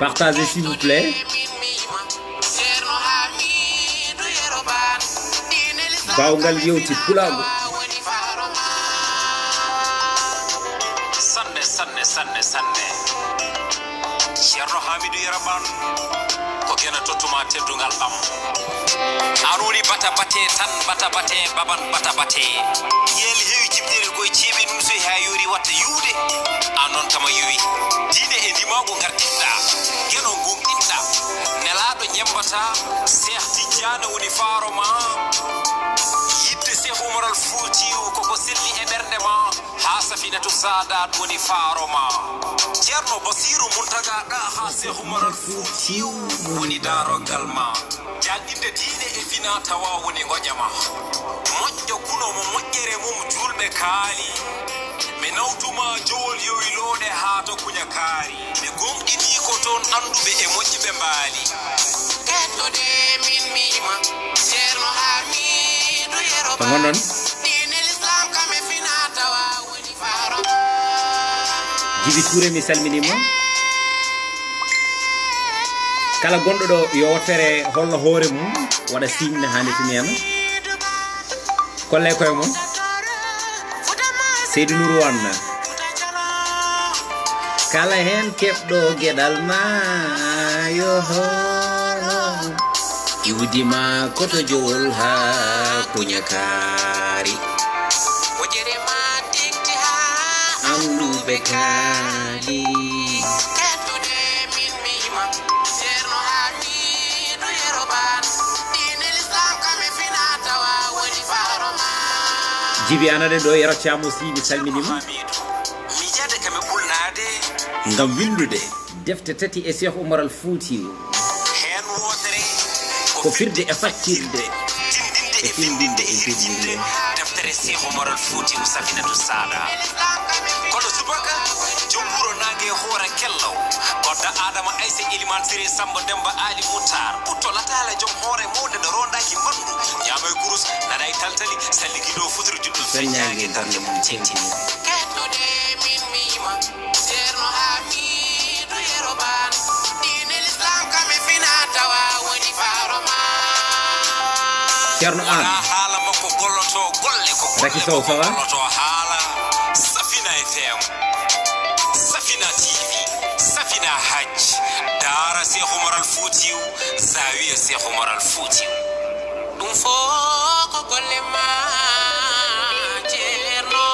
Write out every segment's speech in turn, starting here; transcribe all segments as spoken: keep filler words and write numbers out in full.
Partagez, s'il vous plaît. Baawngal yewti pulaagu. Sanne, sanne, sanne, sanne. Ceerno Hamidou Yero Ban, ko geno tottuma teddungal am. An woni bata bate tan, bata bate, baban bata bate. Yel heewi jiɓɗere koye ceeɓe ɗum so haa yoori watta yuwde. An noon kama yowi. Diine e ndimaagu ngartinɗa. Geno gonɗinɗa. Nelaaɗo ñemmbata. Seex Tijjaana woni faaro ma. Yiɗde Seex Umar al Fuutiyu koko selli e ɓernde ma. Haa Safinatu Saadaat woni faaro ma. Ceerno Basiiru Muntaga Ɗaha Seex Umar al Fuutiyu woni daarogal ma. Janngin'de diine e fina tawa woni ngoƴa ma. Moƴƴo kuno mo moƴƴere mum juulɓe kaali. Mi nawtuma jowol yowi looɗe haa to kuña kaari. Mi gomɗini ko toon annduɓe e moƴƴuɓe mbaali. Kettode min miima Ceerno Hamiidu Yero Ba. Ko ngon ɗon? Diine Lislaam kam e fina tawa woni faaro. Jibi Touré, mi salminiima. Kala gonɗo ɗo yo wottere hollo hoore mum, waɗa signe haa nde fini en. Kolle koye mon. Seydou Nourou Wan. Kala heen keɓɗo geɗal ma yo hooro. Iwdi ma koto jowol haa kuña kaari. Wojere ma tigti haa annduɓe kaali. Kettude min miima Ceerno Hamiidu Yero Ba. Diine Lislaam kam e fina tawa woni faaro ma. Jibi, an aɗa ɗo Yero Thiam aussi, mi salminiima. Miijaade kam e ɓulnaade. Ngam winndude defte tati e Cheikh Oumar Al Fouti. Heen wootere ko firde e faccirde, tindinde e findinde e findinde deftere Cheikh Oumar Al Fouti Safinatu Saada. Kono subaka, joom wuro naange hoore kello. Kodda Adama Ayse Eliman Sire Samba Demba Ali Mutar. Ɓutto lataala joom hoore mawnde no rondaaki manndu. Ñaama e kurus, nana e taltali, salligi dow futuro juɗɗo feññaange darnde mum ceŋtini. Kettude min miima, Ceerno Hamiidu Yero Ba. Diine Lislaam kam e fina tawa woni faaro ma. Ceerno Aan. Wona haala makko golloto golle ko Raki golle Sow, makko ça va? Golloto haala. Safina F M. Safina T V, Safina Hajj, Daara Cheikh Oumar Al Foutiou, Zawiya Cheikh Oumar Al Foutiou. Ɗum fof ko golle ma, Ceerno.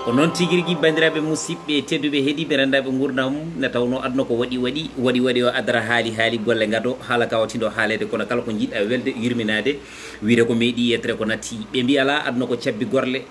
Ko noon tigi rigi, banndiraaɓe musidɓe tedduɓe heɗiiɓe renndaaɓe nguurndam, nde tawnoo aduna ko waɗi waɗi, waɗi waɗi o adara haali haali golle ngado, haala ka waɗtindo haaleede, kono kala ko njiɗɗa welde, yurminaade, wiyde ko meeɗi yettere ko natti. Ɓe mbiya alaa, aduna ko cabbi gorle.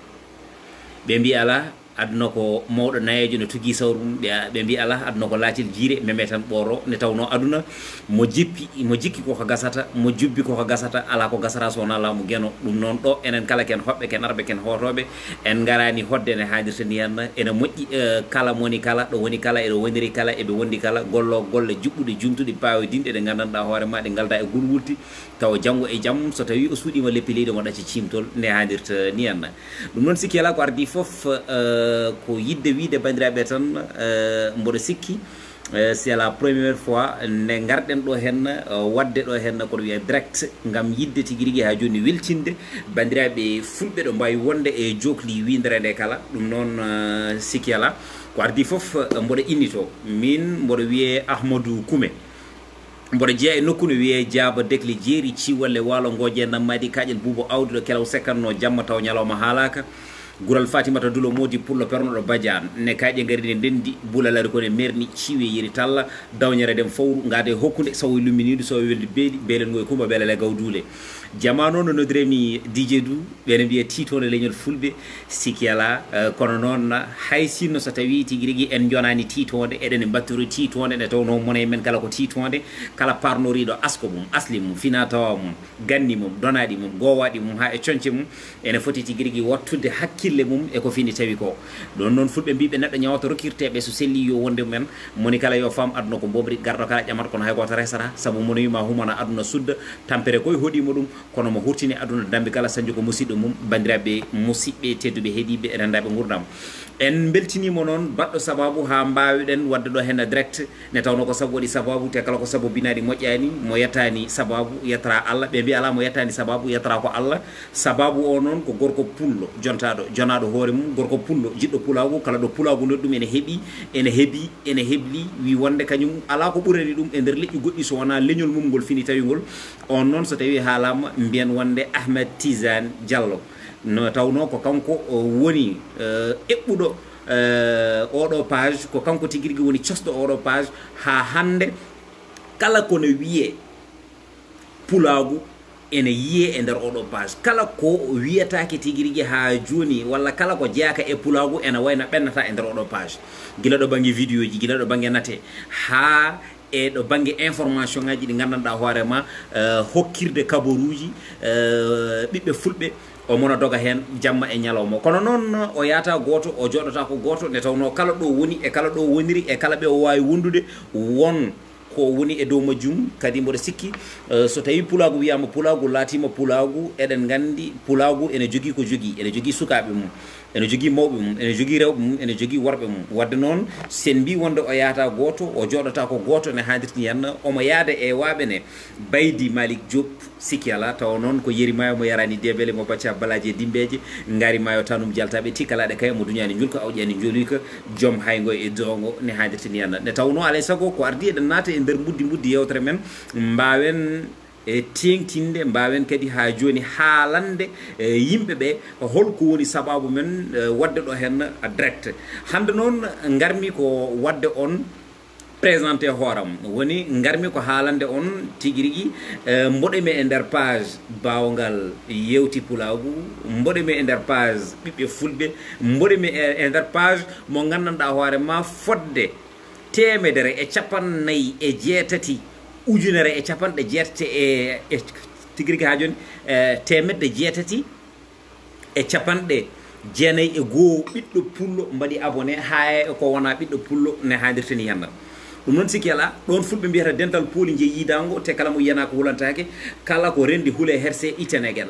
Ɓe mbiya alaa, aduna ko mawɗo nayeejo no tugii sawru mum, ɓe, ɓe mbiya alaa, aduna ko laatel jiire, meme tan ɓooro. Nde tawnoo aduna, mo jippi, mo jikki koko gasata, mo jubbi koko gasata, alaa ko gasata so wonaa laamu Geno. Ɗum noon ɗo, enen kala ken hoɓɓe, ken arɓe, ken hootooɓe, en ngaraani hoɗde nde haaɗirta ni henna. Ene moƴƴi, eh, kala moni kala, ɗo woni kala, eɗo woniri kala, eɓe wondi kala, golloo golle juɓɓuɗe, jumtuɗe, paawodinɗe, ɗe nganndanɗaa hoore ma, ɗe ngaldaa e gulwulti, tawa janngo e jam, so tawii o suuɗiima leppi leydi, omo ɗacca ciimtol, nde haaɗirta ni henna. Ɗum noon, sikki alaa ko ardii fof, eh, ko yiɗde wiyde banndiraaɓe tan, eh, mboɗo sikki, eh, c'est la première fois nde ngarɗen ɗo henna, eh, waɗde ɗo henna, kono wiyee direct, ngam yiɗde tigi rigi haa jooni weltinde banndiraaɓe fulɓe ɗo mbaawi wonde e jookli winndere nde kala. Ɗum noon, eh, sikki alaa ko ardii fof, eh, mboɗo innitoo. Miin mboɗo wiyee Ahmadou Koume. Mboɗo jeyaa e nokku no wiyee Jaaba Dekle Jeeri, Ciwalle Waalo, Ngooje Nammaadi, Kaaƴel Buubo Awdi, ɗo kelaw sekkatnoo jamma tawa ñalawma haalaaka. Gural Fatimata Dulo Moodi Pullo Pernoɗo Badiane. Ne kaaƴe ngari ne ndenndi, bulalari ko ne merni, ciwe yeri talla, dawñere dem fowru, ngaade hokkunde, sawo lumminiidu, sawo weldu beeli, beelel ngoy Kumba Beelel e Gawduule. Jamaanu o no noddiree mi D J Dou, ɓe ne mbiya tiitoonde leñol Fulɓe, sikki alaa, eh, kono noon, hay sinno so tawii tigi rigi en njonaani tiitoonde, eɗen mbattoro tiitoonde, nde tawnoo mone men kala ko tiitoonde, kala parnoriiɗo asko mum, asli mum, fina tawa mum, ganni mum, donaaɗi mum, goowaaɗi mum, haa e coñce mum, ene foti tigi rigi wattude hakkille mum e ko fini tawi ko. Ɗoon noon Fulɓe mbiiɓe neɗɗo ñawoto rokkirteeɓe so selli yo wonde mumen, moni kala yo faam aduna ko mbomri, garɗo kala ƴamata kono hay gooto resata, sabu moni ma humana aduna sudda, tampere koye hoɗiima ɗum, kono mo hurtini aduna dambi kala sañju ko musiɗɗo mum. Banndiraaɓe musidɓe tedduɓe heɗiiɓe renndaaɓe nguurndam, En mbeltiniima noon baɗɗo sabaabu haa mbaawɗen waɗde ɗo heen direct, nde tawnoo ko sabu waɗi sabaabu, te kala ko sababinaaɗi moƴƴaani, mo yettaani sabaabu, yettata Allah. Ɓe mbiya alaa mo yettaani sabaabu, yettata ko Allah. Sabaabu o noon ko gorko pullo, jontaaɗo, jonaaɗo hoore mum, gorko pullo, jiɗɗo pulaagu, kala ɗo pulaagu noddi ɗum ene heɓi, ene heɓi, ene hebli, wi wonde kañum alaa ko ɓurani ɗum e nder leƴƴi goɗɗi so wonaa leñol mum ngol fini tawi ngol. On noon so tawi haalaama mbiyen wonde Ahmed Tidiane Diallo. No tawnoo ko kanko, o woni, eh, eɓɓuɗo, eh, oɗo page, ko kanko tigi rigi woni cosɗo oɗo page haa hannde. Kala ko no wiyee pulaagu ene yiyee e nder oɗo page. Kala ko wiyetaake tigi rigi haa jooni, walla kala ko jeyaaka e pulaagu ene wayno ɓennata e nder oɗo page. Gila ɗo bannge vidéo ji, gila ɗo bannge nate, haa e ɗo bannge information ngaji ɗi nganndanɗaa hoore ma, eh, hokkirde kabaruuji, eh, ɓiɓɓe fulɓe, o mona doga heen jamma e ñalawma. Kono noon o yaata gooto, o jooɗotaako gooto, nde tawnoo kala ɗo woni e kala ɗo woniri e kala ɓe o waawi wondude, won ko woni e dow majjum. Kadi mboɗo sikki, eh, so tawi pulaagu wiyaama pulaagu, laatiima pulaagu, eɗen nganndi pulaagu ene jogii ko jogii, ene jogii sukaaɓe mum, ene jogii mawɓe mum, ene jogii rewɓe mum, ene jogii worɓe mum. Wadde noon, sen mbi wonde o yaata gooto, o jooɗotaako gooto ne haadirti heen, omo yaada e waaɓe ne, Baydi Malick Diop, sikki alaa, tawa noon ko yeri maayo mo yaraani debele, mo bacca balaaji e dimbeeje, ngaari maayo tanum jaltaaɓe, tikkalaaɗe kay mo duñaani njulka, awƴaani njooluyka, joom hayngo e doongo ne haadirti ni heen. Nde tawnoo alaa e sago ko ardi eɗen naata e nder mbuddi mbuddi yeewtere men, mbaawen e teeŋtinde, mbaawen kadi haa jooni haalande, e, yimɓe ɓe hol ko woni sabaabu men, e, waɗde ɗo heen direct. Hannde noon ngarmi ko waɗde on présenté hooram. Woni ngarmi ko haalande on tigi rigi, e, mboɗo mi e nder page Baawngal Yewti Pulaagu, mboɗo mi e nder page Ɓiɓɓe Fulɓe, mboɗo mi e, e nder page mo nganndanɗaa hoore ma fodde teemedere e capannayyi e jeetati, ujunere e capanɗe jeetati e, e tigi rigi haa jooni, e, teemedde jeetati e capanɗe jeenayi e goo ɓiɗɗo pullo mbaɗi abonné, haa e ko wonaa ɓiɗɗo pullo ne haadirta ni hannde. Ɗum noon sikki alaa, ɗoon fulɓe mbiyata dental pooli njeyi yiidaango, te kala mo yiyanaa ko hulantaake, kala ko renndi hulee herse itenegel.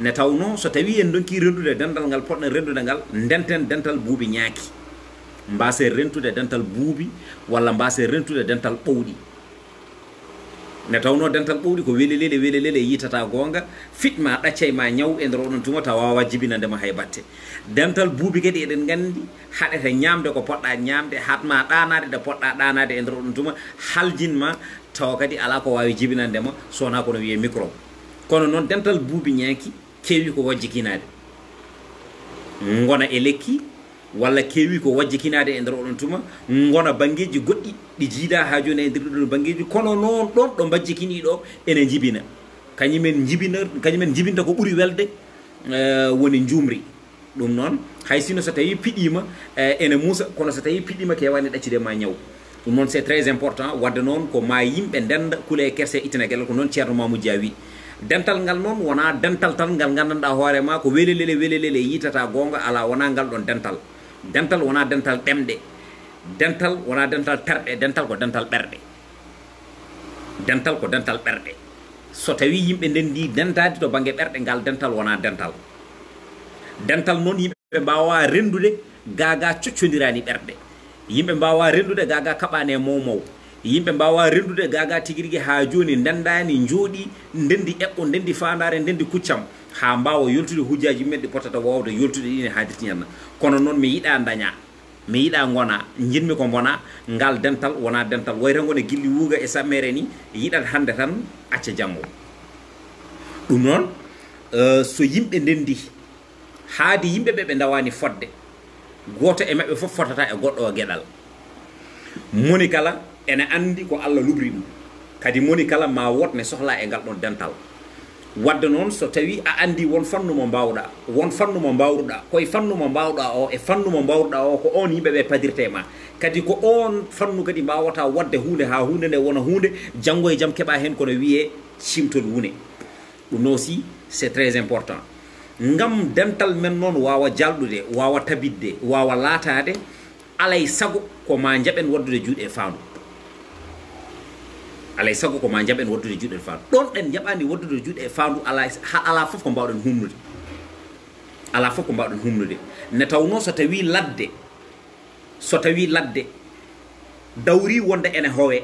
Ne tawnoo so tawii en ndonkii renndude dental ngal potɗen renndude ngal, ndenten dental buubi ñaaki. Mbaasen rentude dental buubi walla mbaasen rentude dental ɓowɗi. Nde tawnoo dental ɓowɗi ko welelele, welelele yiitata goonga, fit ma ɗaccay ma ñaw e nder oɗon tuma tawa waawaa jibinande ma hay batte. Dental buubi kadi eɗen nganndi haɗete ñaamde ko poɗɗaa ñaamde, haɗ ma ɗaanaade ɗe poɗɗaa ɗaanaade e nder oɗon tuma, haljin ma tawa kadi alaa ko waawi jibinande ma so wonaa kono wiyee microbe. Kono noon dental buubi ñaaki keewi ko wajjikinaade. Ngona e lekki, walla keewi ko wajjikinaade e nder oɗon tuma, ngona banngeeji goɗɗi ɗi jiidaa haa jooni e nder ɗiɗon banngeeji, kono noon ɗoon ɗo mbajjikinii ɗo ene njibina. Kañumen njibina, kañumen njibinta ko ɓuri welde, eh, woni njuumri. Ɗum noon, hay sino so tawii piɗiima, eh, ene muusa, kono so tawii piɗiima keewaani ɗaccude ma ñaw. Ɗum noon, c'est très important. Wadde noon, ko ma yimɓe ndennda, kule e kerse, ittana geɗal, ko noon Ceerno Mamoudou Dia wi. Dental ngal noon, wonaa dental tan ngal nganndanɗaa hoore ma, ko welelele, welelele yiitata goonga, alaa, wonaa ngal ɗoon dental. Dental wonaa dental ɗemɗe. Dental wonaa dental terɗe. Dental ko dental ɓerɗe. Dental ko dental ɓerɗe. So tawii yimɓe ndenndii dentaade to bannge ɓerɗe, ngal dental wonaa dental. Dental noon, yimɓe mbaawaa renndude gaa gaa coccondiraani ɓerɗe. Yimɓe mbaawaa renndude gaa gaa kaɓaani e mawmaw. Yimɓe mbaawaa renndude gaa gaa tigi rigi haa jooni ndenndaani, njooɗii, ndenndi eɓɓo, ndenndi faandaare, ndenndi kuccam, haa mbaawa yoltude hujjaaji mumen ɗi potata waawde yoltude ɗi ne haadirti ñanna. Kono noon mi yiɗaa ndañaa. Mi yiɗaa ngonaa, njiɗmi ko mbonaa, ngal dental wonaa dental. Wayra ngona gilli wuuga e sammeere ni, yiɗat hannde tan, acca janngo. Ɗum noon, eh, so yimɓe ndenndi, haadi yimɓe ɓe ɓe ndawaani fodde, gooto e maɓɓe fof fotata e goɗɗo o geɗal. Moni kala ene anndi ko Allah lubri ɗum. Kadi moni kala ma wood ne sohlaa e ngal ɗoon dental. Wadde noon, so tawii a anndii won fannu mo mbaawɗaa, won fannu mo mbaawruɗaa, ko e fannu mo mbaawɗaa o e fannu mo mbaawruɗaa o, ko oon yimɓe ɓe padirta e ma. Kadi ko oon fannu kadi mbaawata waɗde huunde haa huunde nde wona huunde, janngo e jam keɓaa heen kono wiyee ciimtol wune. Ɗum noon aussi, c'est très important. Ngam dental men noon waawa jalɗude, waawa tabitde, waawa laataade, alay sago ko ma njaɓen waɗdude juuɗe e faandu. Alay sago ko ma njaɓen waɗdude juuɗe e faandu. Ɗoon ɗen njaɓaani waɗdude juuɗe e faandu, alaa, ha-, alaa fof ko mbaawɗen humnude. Alaa fof ko mbaawɗen humnude. Ne tawnoo so tawii ladde So tawi ladde dawri wonde ene howe,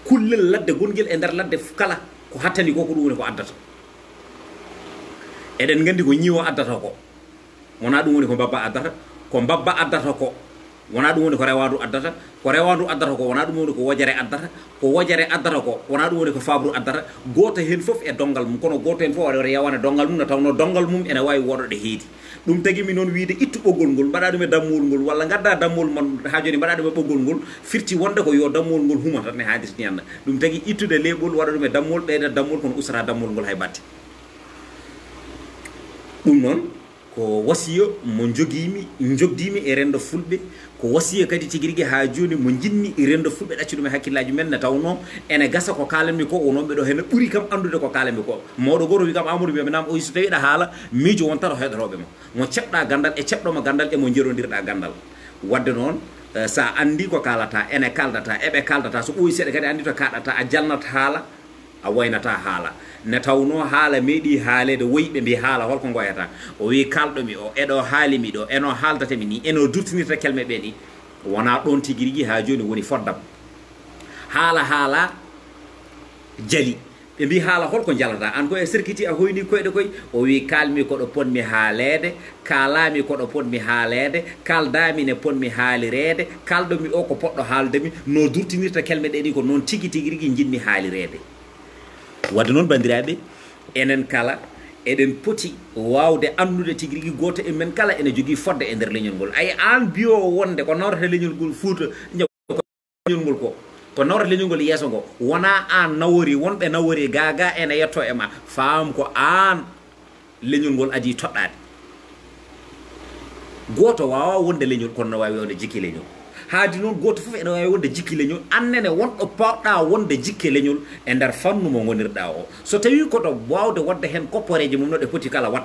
kullel ladde gongel e nder ladde kala ko hattani ko, ko ɗum woni ko addata. Eɗen nganndi ko ñiwo addata ko, wonaa ɗum woni ko mbabba addata. Ko mbabba addata ko, wonaa ɗum woni ko rewaandu addata. Ko rewaandu addata ko, wonaa ɗum woni ko wojere addata. Ko wojere addata ko, wonaa ɗum woni ko fabru addata. Gooto heen fof e donngal mum, kono gooto heen fof waɗa yawane donngal mum, nde tawnoo donngal mum ene waawi woɗɗoɗe heedi. Ɗum tagi mi noon wiyde ittu ɓoggol ngol, mbaɗa ɗum e dammol ngol, walla ngadda dammol mon haa jooni mbaɗa ɗum e ɓoggol ngol, firti wonde ko yo dammol ngol huma tan e haadirti ñanna. Ɗum tagi ittude leeɓol, waɗa ɗum e dammol, ɓeyda dammol, kono ustata dammol ngol hay batte. Ɗum noon ko wasiya mo jogiimi, jogdiimi e renndo fulɓe, ko wasiya kadi tigi rigi haa jooni mo njiɗmi renndo fulɓe ɗaccu ɗum e hakkillaaji men, nde tawnoo ene gasa ko kaalanmi ko, wonooɓe ɗo hene ɓuri kam anndude ko kaalanmi ko. Mawɗo gooto wi kam, Amadou, mbiyami naam, o wi so tawi aɗa haala, miijo wonta to heɗotooɓe ma. Mo ceɓɗa ganndal e ceɓɗo ma ganndal e mo jerondirɗa ganndal. Wadde noon, eh, sa anndi ko kaalata, ene kaaldata, eɓe kaaldata, so ɓooyi seeɗa kadi anndi to kaɗata, a jalnat haala, a waynata haala. Nde tawnoo haala meeɗi haaleede, woyɓe mbi haala holko ngoyata. O wi kaalɗo mi o, eɗo haali mi ɗo, eno haaldata mi ni, eno durtinirta kelme ɓe ni. Wonaa ɗoon tigi rigi haa jooni woni foddam. Haala haala jali. Ɓe mbi haala holko jalata? Aan ko e serkiti a hoyni koyɗe koy. O wi kaalmi koɗo potmi haaleede, kaalaami koɗo potmi haaleede, kaaldaami ne potmi haalireede, kaalɗo mi o ko poɗɗo haalde mi, no durtinirta kelme ɗe ɗi ko noon tigi tigi rigi njiɗmi haalireede. Wadde noon banndiraaɓe, enen kala eɗen poti waawde anndude tigi rigi gooto e men kala ene jogii fodde e nder leñol ngol. Ay aan biyo wonde ko nawrata leñol ngol Fuuta, leñol ngol ko, ko nawrata leñol ngol yeeso ngo, wonaa aan nawori, wonɓe nawori gaaga ene yetto e ma, faam ko aan leñol ngol adii toɗɗaade. Gooto waawaa wonde leñol, kono no waawi wonde jikke leñol. Haadi noon gooto fof ene waawi wonde jikke leñol, aan nene wonɗo potɗa wonde jikke leñol e nder fannu mo ngonirɗa o. So tawii koɗo waawde waɗde heen kopporeeje mum no ɗe poti kala waɗ.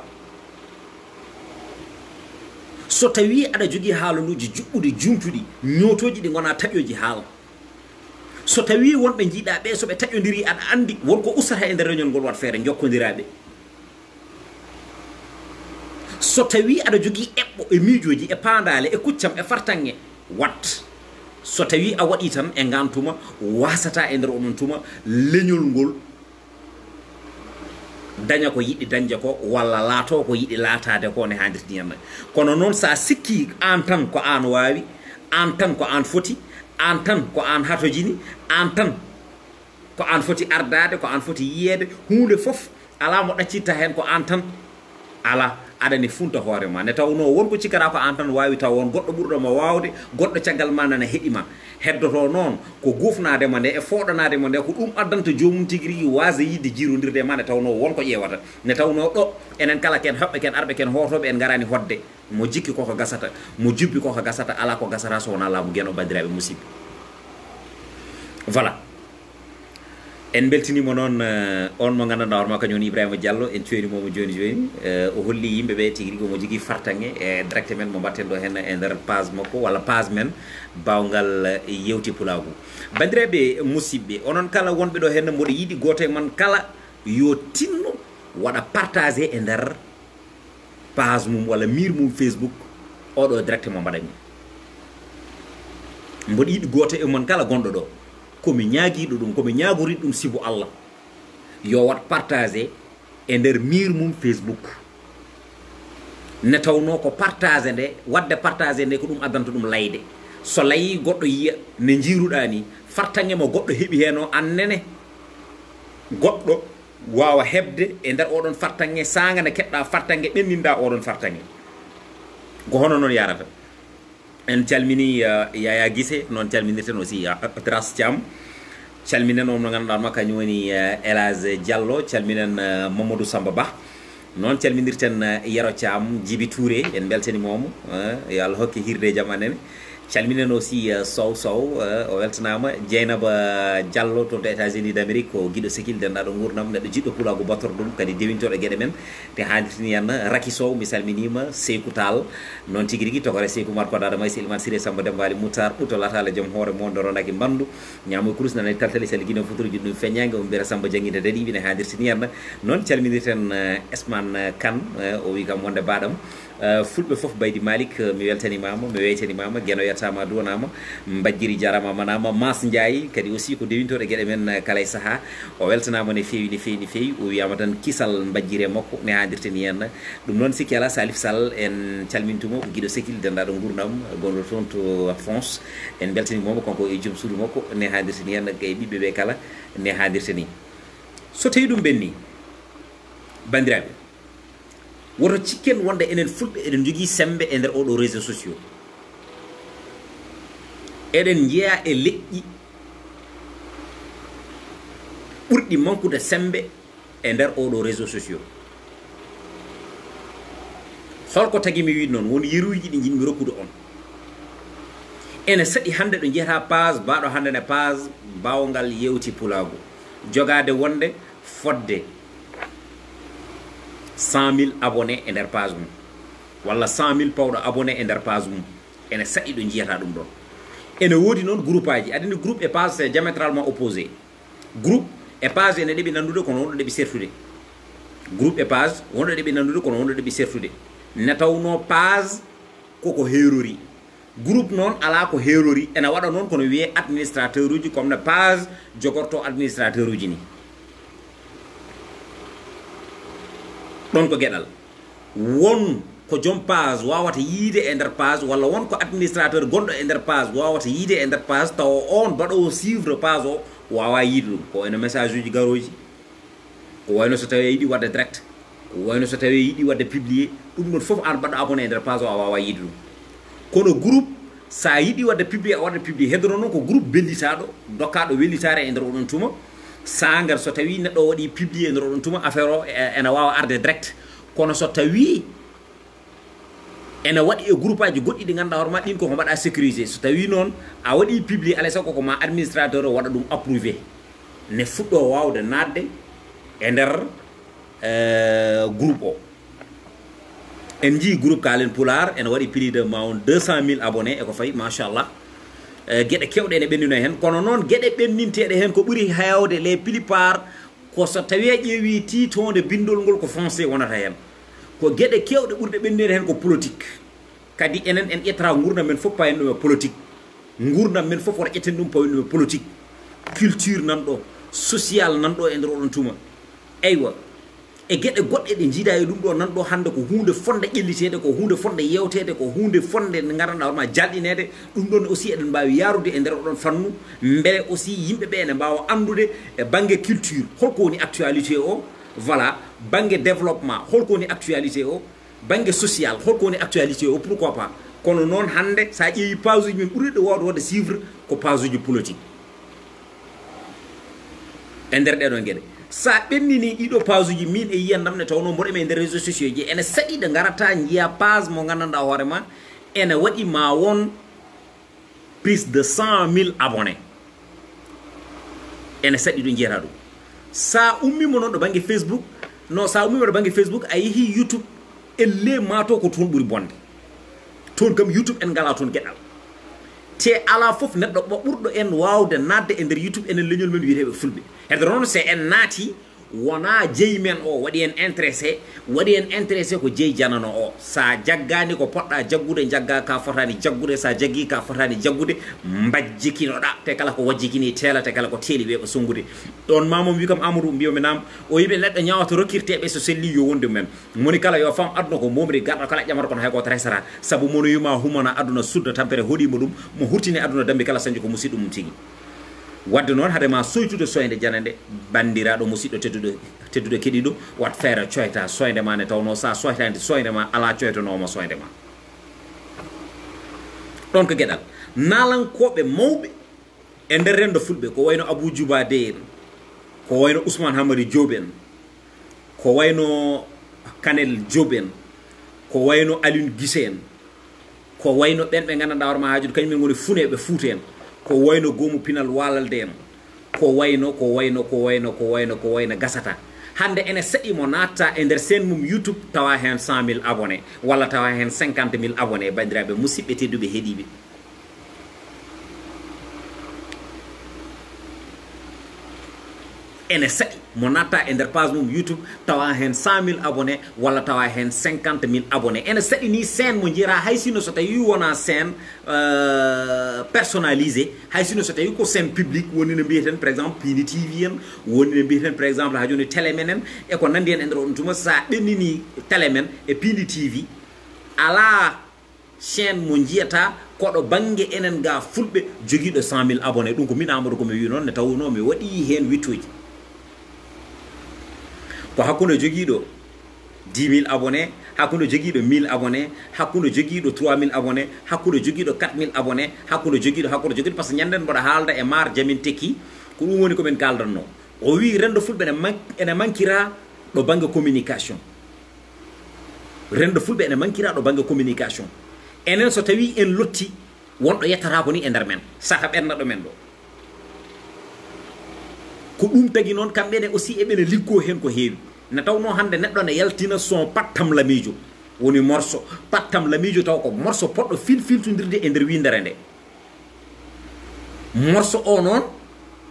So tawii aɗa jogii haalaluuji juɓɓuɗi, juumtuɗi, ñootooji ɗi ngonaa taƴooji haala. So tawii wonɓe njiiɗaa ɓe, so ɓe taƴondirii, aɗa anndi won ko ustata e nder leñol ngol, waɗ feere njokkondiraa ɓe. So tawii aɗa jogii eɓɓo e miijooji e paandaale e kuccam e fartaŋŋe, waɗ. So tawii a waɗii tan e ngaan tuma, waasataa e nder onon tuma leñol ngol daña ko yiɗi dañde ko, walla laatoo ko yiɗi laataade ko, ne haandirti ñande. Kono noon, so a sikkii aan tan ko aan waawi, aan tan ko aan foti, aan tan ko aan hatojini, aan tan ko aan foti ardaade, ko aan foti yiyeede, huunde fof alaa mo ɗaccitta heen, ko aan tan. Alaa, aɗa ne funta hoore ma. Nde tawnoo won ko cikkata ko aan tan waawi, taw won goɗɗo ɓurɗo ma waawde, goɗɗo caggal ma nana heɗi ma. Heddoto noon ko gufnaade ma nde e fooɗanaade ma nde, ko ɗum addanta joomum tigi rigi waasde yiɗde jiirondirde e ma, nde tawnoo won ko ƴeewata. Nde tawnoo ɗo, enen kala ken hoɓɓe, ken arɓe, ken hootooɓe, en ngaraani hoɗde. Mo jikki koko gasata, mo jubbi koko gasata, alaa ko gasata so wonaa laamu Geno, banndiraaɓe musidɓe. Voilà. En mbeltiniima noon, eh, on mo nganndanɗaa hoore maa kañum woni Ibrahima Diallo, en cuwaniima mo jooni jooni. Eh, o holli yimɓe ɓe tigi rigi omo jogii fartaŋŋe e direct men mo mbaɗten ɗo heen e nder page makko walla page men Baawngal, eh, Yewte Pulaagu. Banndiraaɓe musidɓe, onon kala wonɓe ɗo heen, mboɗo yiɗi gooto e mon kala yo tinno waɗa partagé e nder page mum walla mur mum Facebook, oɗo direct mo mbaɗanmi. Mboɗo yiɗi gooto e mon kala gonɗo ɗo, ko mi ñaagiiɗo ɗum, ko mi ñaagoriiɗo ɗum sibu Allah, yo waɗ partagé e nder mur mum Facebook. Nde tawnoo ko partagé nde, waɗde partagé nde ko ɗum addanta ɗum layde. So layii goɗɗo yiya ne njiiruɗaa ni, fartaŋŋe mo goɗɗo heɓi heen o, aan nene goɗɗo waawa heɓde e nder oɗon fartaŋŋe, saanga nde keɓɗa fartaŋŋe, ɓenninɗa oɗon fartaŋŋe. Ko hono noon yarata. En calmini, uh, Yaya Gise, noon calminirten aussi, uh, Tras Thiam. Calminen on mo ngannduɗaa ma kañum woni, uh, El Hadj Diallo, calminen, uh, Mamadou Samba Ba. Noon calminirten, uh, Yero Thiam, Djibi Touré, en mbeltaniima mo, uh, yo Allah hokke hiirde e jam amen. Calminen aussi, uh, Sow Sow, uh, o weltanaama. Dieynaba Diallo toon to États-Unis d'Amérique, ko giɗo sekil, denndaɗo nguurndam, neɗɗo jiɗɗo pulaagu battorɗo ɗum, kadi dewintooɗo geɗe men. Te haadirtini en, Raki Sow, mi salminiima, Seyku Tall, noon tigi rigi, tokore Seyku Marko Dada Maysa, Iliman Siré Samba Dembaali Moutar, Ɓuto Latale, joom hoore mo, Ndoro Naki Mbandu, ñaamo e kurus, nana e taltali, sali Guinée Futuro, jiɗɗo feññaange, o mbiyata Samba Janginde Daɗi, ine haadirtini en. Noon calminirten, eh, Esman, eh, Kane, eh, o wi kam wonde baɗam. Eh, fulɓe fof, Baydi Malik, eh, mi weltanimaama, mi weytanimaama, Geno yettaama, duwanaama, Mbajjiri jaaraama, manaama, Mas Njaay kadi aussi ko dewintooɗo geɗe men, eh, kala e sahaa. O weltanaama no feewi, no feewi, no feewi. O wiyaama tan kisal Mbajjiri e makko, ne haadirta ni heen. Ɗum noon, sikki alaa, Salif Sall, en calmintumo, giɗo Sekil, denndaanɗo nguurndam, gonɗo toon to France. En mbeltanimaama kanko e joom suudu makko, ne haadirta ni heen, e ɓiɓɓe ɓe kala, ne haadirta ni. So tawii ɗum ɓenni, banndiraaɓe, woto cikken wonde enen fulɓe eɗen njogii semmbe e nder oɗo réseau sociaux. Eɗen njeyaa e leƴƴi ɓurɗi mankude semmbe e nder oɗo réseau sociaux. Holko tagi mi wiide noon? Won yeruuji ɗi njiɗmi rokkude on. Ene saɗi hannde ɗo njiyata page, baaɗo hannde ne page baawngal yewti pulaagu. Jogaade wonde fodde cent mille abonnés e nder page mum, walla cent mille pawɗo abonnés e nder page mum. Ene saɗi ɗo njiyata ɗum ɗon. Ene woodi noon groupe aji. Aɗa anndi groupe e page, c'est diamétralement opposé. Groupe e page ene ɗeɓi nanndude, kono wonɗo ɗeɓi sertude. Groupe e page, wonɗo ɗeɓi nanndude, kono wonɗo ɗeɓi sertude. Ne tawnoo page koko heerori. Groupe noon alaa ko heerori, ene waɗa noon kono wiyee administrateur uji, comme no page jogortoo administrateur uji ni. Ɗon ko geɗal. Won ko joom page waawata yiyde e nder page, walla won ko administrateur gonɗo e nder page waawata yiyde e nder page, tawa oon baɗoowo suivre page o waawaa yiyde ɗum. Ko wayno message uji garooji, ko wayno so tawii a yiɗi waɗde direct, ko wayno so tawii a yiɗi waɗde publier, ɗum ɗon fof aan baɗɗo abonné e nder page o a waawaa yiyde ɗum. Kono groupe, so a yiɗi waɗde publier, a waɗat publier. Heddoto noon ko groupe bellitaaɗo, dokkaaɗo wellitaare e nder oɗon tuma. Saanga so tawii neɗɗo o waɗii publier e nder oɗon tuma, affaire o, e, ene waawa arde direct. Kono so tawii ene waɗi e groupe aji goɗɗi ɗi ngannduɗaa hoore ma, ɗin koko mbaɗa sécurisé. So tawii noon a waɗii publier, alaa e sago ko ma administrateur o waɗa ɗum approuvé, ne fuɗɗoo waawde naatde e nder, eh, groupe o. En njii groupe Kaalen Pulaar ene waɗi plus de ma won deux cent mille abonnés e ko fayi, machallah. Eh, geɗe keewɗe ene ɓenndino heen, kono noon geɗe ɓenndinteeɗe heen ko ɓuri heewde, les plupart, ko so tawii a ƴeewii tiitoonde binndol ngol, ko français wonata heen. Ko geɗe keewɗe ɓurɗe ɓenndeede heen ko politique. Kadi enen en ƴettata nguurndam men fof payen ɗum e politique. Nguurndam men fof wota ƴetten ɗum payen ɗum e politique. Culture nan ɗo, social nan ɗo e nder oɗon tuma. Eywa, e geɗe goɗɗe ɗe njiidaa e ɗum ɗo nan ɗo hannde ko huunde fotnde ƴelliteede, ko huunde fotnde yeewteede, ko huunde fotnde nde nganndanɗaa hoore ma jalɗineede. Ɗum ɗon aussi eɗen mbaawi yaarude e nder oɗon fannu, mbele aussi yimɓe ɓe ene mbaawa anndude e bannge culture holko woni actualité o, voilà, bannge développement holko woni actualité o, bannge social holko woni actualité o, pourquoi pas. Kono noon hannde so a ƴeewi page uji men ɓurɗi waawde waɗde suivre ko page uji politique. E nder ɗee ɗoon geɗe, so a ɓenndinii ɗii ɗoo page uji, miin e yiyannde am ne tawnoo mboɗo mi e nder réseaux sociaux ji, ene saɗi ɗo ngarata njiya page mo nganndanɗaa hoore ma ene waɗi ma won plus de cent mille abonnés. Ene saɗi ɗo njiyata ɗum. So a ummiima noon ɗo bannge Facebook, no, so a ummiima ɗo bannge Facebook, a yehii YouTube, ellee maa to ko toon ɓuri bonde. Toon kam YouTube en ngalaa toon geɗal. Te alaa fof neɗɗo ɓo-, ɓurɗo en waawde naatde e nder YouTube enen leñol men wiyeteeɓe fulɓe. Hedde noon so en naatii, wonaa jeyi men o waɗi en intéressé, waɗi en intéressé ko jeyi janano o. So a jaggaani ko poɗɗa jaggude, jaggaa ka fotaani jaggude, so a jaggii ka fotaani jaggude, mbajjikinoɗaa. Te kala ko wajjikini teela, te kala ko teeli weeɓa sonngude. Ɗoon ma mom wi kam Amadou, mbiyomi naam, o yiɓe neɗɗo ñaawata rokkirteeɓe so selli yo wondu men. Moni kala yo fam aduna ko momri garɗo kala ƴamata kono hay gooto resata. Sabu mono yuma humana aduna sudda tampere hoɗimo ɗum, mo hurtini aduna dambi kala sañjo ko musiɗɗo mum tigi. Wadde noon hade ma soytude soyde janande, banndiraaɗo musiɗɗo tedduɗo, tedduɗo keɗiɗo, wat feere coyta soyde ma nde tawnoo sa soytaani soyde ma alaa coytanoowo ma soyde ma. Ɗoon ko geɗal. Naalankooɓe mawɓe e nder renndo fulɓe, ko wayno Abou Djouba Dey en, ko wayno Ousmane Hamadi Diop en, ko wayno Kanel Diop en, ko wayno Alioune Guissé en, ko wayno ɓen ɓe nganndanɗaa hoore ma haajude, kañum en ngoni funeeɓe Fuuta en, ko wayno Goomu Pinal Waalalde en, ko wayno, ko wayno, ko wayno, ko wayno, ko wayno gasata. Hannde ene saɗi mo naatta e nder chaîne mum YouTube tawa heen cent mille abonnés, walla tawa heen cinquante mille abonnés, banndiraaɓe musidɓe tedduɓe heɗiiɓe. Ene saɗi mo natta e nder page mum YouTube tawa heen cent mille abonnés walla tawa heen cinquante mille abonnés. Ene saɗi ni chaîne mo njiyata, hay sinno so tawi wona chaîne euh, personnalisé, hay sinno so tawi ko chaîne public, woni no mbiyeten par exemple Pindi T V en, woni no mbiyeten par exemple ha joni Télé Men en, e ko nandi en e nder on tuma. Sa ɓennini Télé Men e Pindi T V, ala chaîne mo njiyata koɗo bannge enen ga fulɓe jogiiɗo cent mille abonnés. Ɗum ko min Amadou ko mi wi noon, ne tawno mi waɗi heen wittuuji. Ko hakkunde jogiiɗo dix mille abonnés, hakkunde jogiiɗo mille abonnés, hakkunde jogiiɗo trois mille abonnés, hakkunde jogiiɗo quatre mille abonnés, hakkunde jogiiɗo, hakkunde jogiiɗo, par ce que ñanden mboɗo haalda e maar jamin tekki. Ko ɗum woni ko min kaldanno. O wi rendo fulɓe ene man-, ene mankira ɗo bannge communication. Rendo fulɓe ene mankira ɗo bannge communication. Enen so tawi en lotti, wonɗo yettata ko ni e nder men, saka ɓennaɗo men ɗo. Ko ɗum tagi noon kamɓe ne aussi eɓene liggo heen ko heewi. Ne tawno hannde neɗɗo ne yaltina son pattam lamiijo, woni morso pattam lamiijo, taw ko morso poɗɗo filfiltondirde e nder windere nde. Morso o noon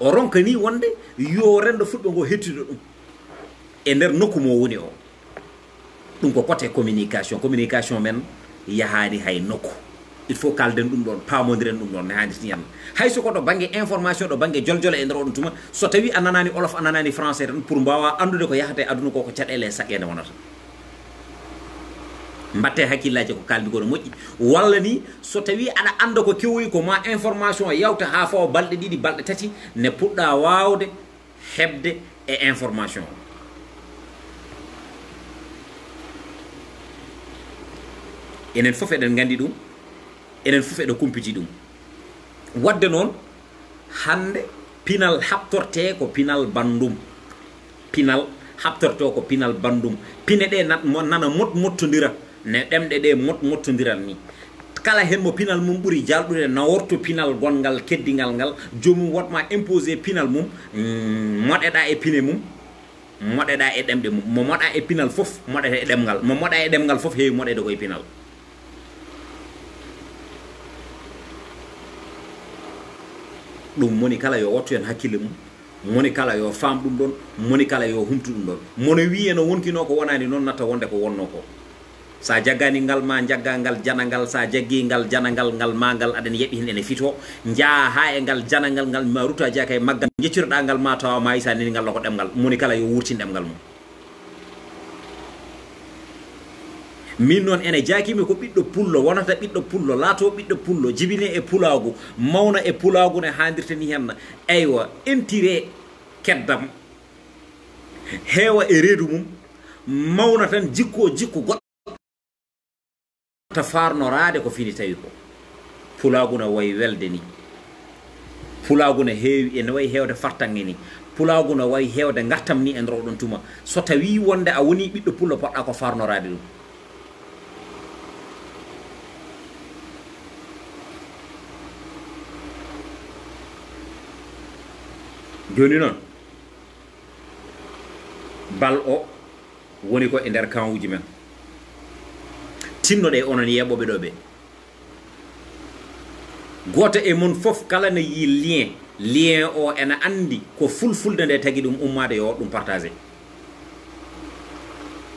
o ronka ni wonde yo rendo fulɓe ngo hettido ɗum e nder nokku mo woni o. Ɗum ko côté communication. Communication men yahaani hay nokku. Il faut kalden ɗum ɗon, paamondiren ɗum ɗon, ne haanirti hen. Hay so ko ɗo bannge information, ɗo bannge joljole e nder oɗon tuma, so tawi a nanaani olof, a nanaani français tan, pour mbaawa anndude ko yahata e aduna ko, ko caɗeele e saqqeende wonata. Mbatte hakkillaaji ko kalmi ko no moƴƴi. Walla ni, so tawi aɗa annda ko kewoyi ko ma information yawta haa fawa balɗe ɗiɗi, balɗe tati, ne puɗɗa waawde heɓde e information. Enen fof eɗen nganndi ɗum, enen fof eɗen kumpiti ɗum. Wadde noon, hannde pinal haɓtortee ko pinal banndum. Pinal haɓtortoo ko pinal banndum. Pine ɗe nat-, mo-, nana mot-, mottondira, ne ɗemɗe ɗe mot-, mottondiral ni. Kala heen mo pinal mum ɓuri jalɗude, nawortu pinal gonngal keddingal ngal, joomum woɗma imposé pinal mum, mm, moɗeɗa e pine mum, moɗeɗa e ɗemɗe mum. Mo moɗa e pinal fof, moɗete e ɗemngal. Mo moɗa e ɗemngal fof, heewi moɗede ko e pinal. Ɗum moni kala yo wattu heen hakkille mum, moni kala yo faam ɗum ɗon, moni kala yo humtu ɗum ɗon. Mono wiye no wonkinoo ko wonaani noon, natta wonde ko wonnoo ko. Sa jaggani ngal ma jagga ngal jana ngal, sa jaggi ngal jana ngal, ngal ma ngal aɗen yeɓi heen ene fito, njaa haa e ngal jana ngal, ngal ma ruta jeya kay maggal, jecciroɗa ngal ma tawa ma isa nini ngal ko ɗemngal, moni kala yo wurtin ɗemngal mum. Min noon ene jaakimi ko ɓiɗɗo pullo, wonata ɓiɗɗo pullo, laato ɓiɗɗo pullo, jibine e pulaagu, mawna e pulaagu ne haandirta ni henna. Eywa, entire keddam, heewa e reedu mum, mawna tan jikko, jikko goɗɗo ta farnoraade ko fini tawi ko. Pulaagu ne wayi welde ni. Pulaagu ne heewi, ene wayi heewde fartaŋŋe ni. Pulaagu ne wayi heewde ngartam ni e nder oɗon tuma. So tawi wonde a woni ɓiɗɗo pullo, poɗɗa ko farnoraade ɗum. Jooni noon, bal o woni ko e nder camp uji men. Tinnoɗe onon yeeɓoɓe ɗo ɓe. Gooto e mon fof kala ne yii lien, lien o ena anndi ko fulfulde nde tagi ɗum ummaade, yo waɗ ɗum partagé.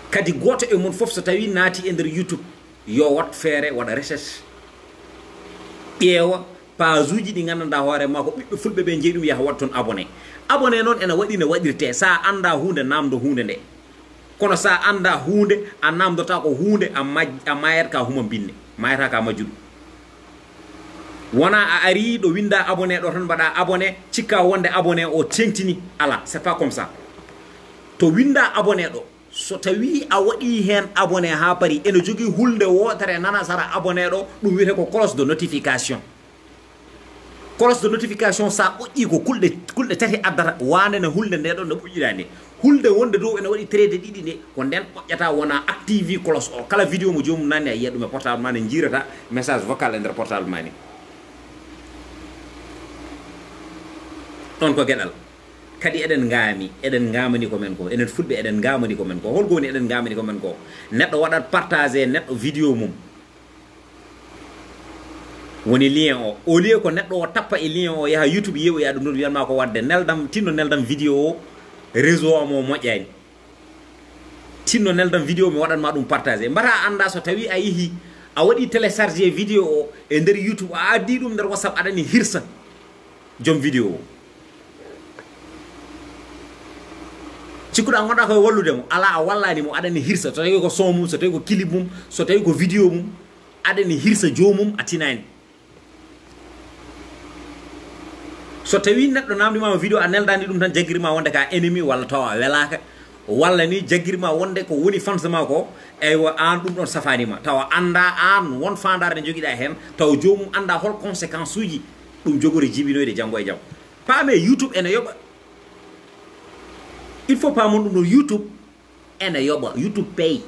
Kadi gooto e mon fof so tawi naati e nder YouTube, yo waɗ feere, waɗa recherche, ƴeewa page uji ɗi nganndanɗaa hoore ma ko ɓiɓɓe fulɓe ɓe njeyi ɗum, yaha waɗ toon abonné. Abonné noon ena waɗi no waɗirtee, sa annda huunde, namdo huunde nde. Kono sa annda huunde, a namdota ko huunde, a maj-, a mayat ka huma binne, mayata ka majjuɗo. Wona a ari ɗo winda abonné ɗo tan mbaɗa abonné, cikka wonde abonné o teŋtini. Ala, c'est pas comme ça. To winda abonné ɗo, so tawi a waɗi heen abonné ha paari, ene jogii hulde wootere nana sara abonné ɗo, ɗum wiyete ko cloche de notification. Cloche de notification, sa ɓoƴƴi ko kulɗe, kulɗe tati addata, wande ne hulde nde ɗon no ɓoƴƴiɗa nde. Hulde wonde dow ene waɗi traité ɗiɗi nde, ko nden ɓoƴƴata, wona active cloche o. Kala vidéo mo joomum nanni, a yiyat ɗum e portable ma, ne jiirata message vocal e nder portable ma ni. Ɗon ko geɗal. Kadi eɗen ngaami, eɗen ngaamani ko men ko. Enen fulɓe eɗen ngaamani ko men ko. Holko woni eɗen ngaamani ko men ko? Neɗɗo waɗat partagé neɗɗo vidéo mum. Woni lien o. Au lieu ko neɗɗo o tappa e lien o, yaha YouTube yeeɓoya ɗum ɗon, wiyanma ko wadde neldam, tinno neldam vidéo o, Réseau am o moƴƴaani. Tinno neldan vidéo, mi waɗan ma ɗum partagé. Mbata a annda so tawi a yehi, a waɗi téléchargé vidéo o e nder YouTube, a addi ɗum nder WhatsApp, aɗani hirsa joom vidéo o. Cikkuɗa gonɗa koye wallude mo, ala a wallani mo, aɗani hirsa. So tawi ko son mum, so tawi ko clip mum, so tawi ko vidéo mum, aɗani hirsa joomum, a tinani. So tawi neɗɗo namdima vidéo, a neldani ɗum tan, jaggirma wonde ka ennemi, walla tawa a welaka, walla ni jaggirma wonde ko woni fans ma ko, eywa, an ɗum ɗon safanima, tawa anda an won fandare nde joguiɗa hen, tawa jomum anda hol conséquence uji ɗum jogori jibinoyde janngo e jam. Paame, YouTube ene yoɓa. Il faut pamon ɗum ɗo, YouTube ene yoɓa, YouTube Pay.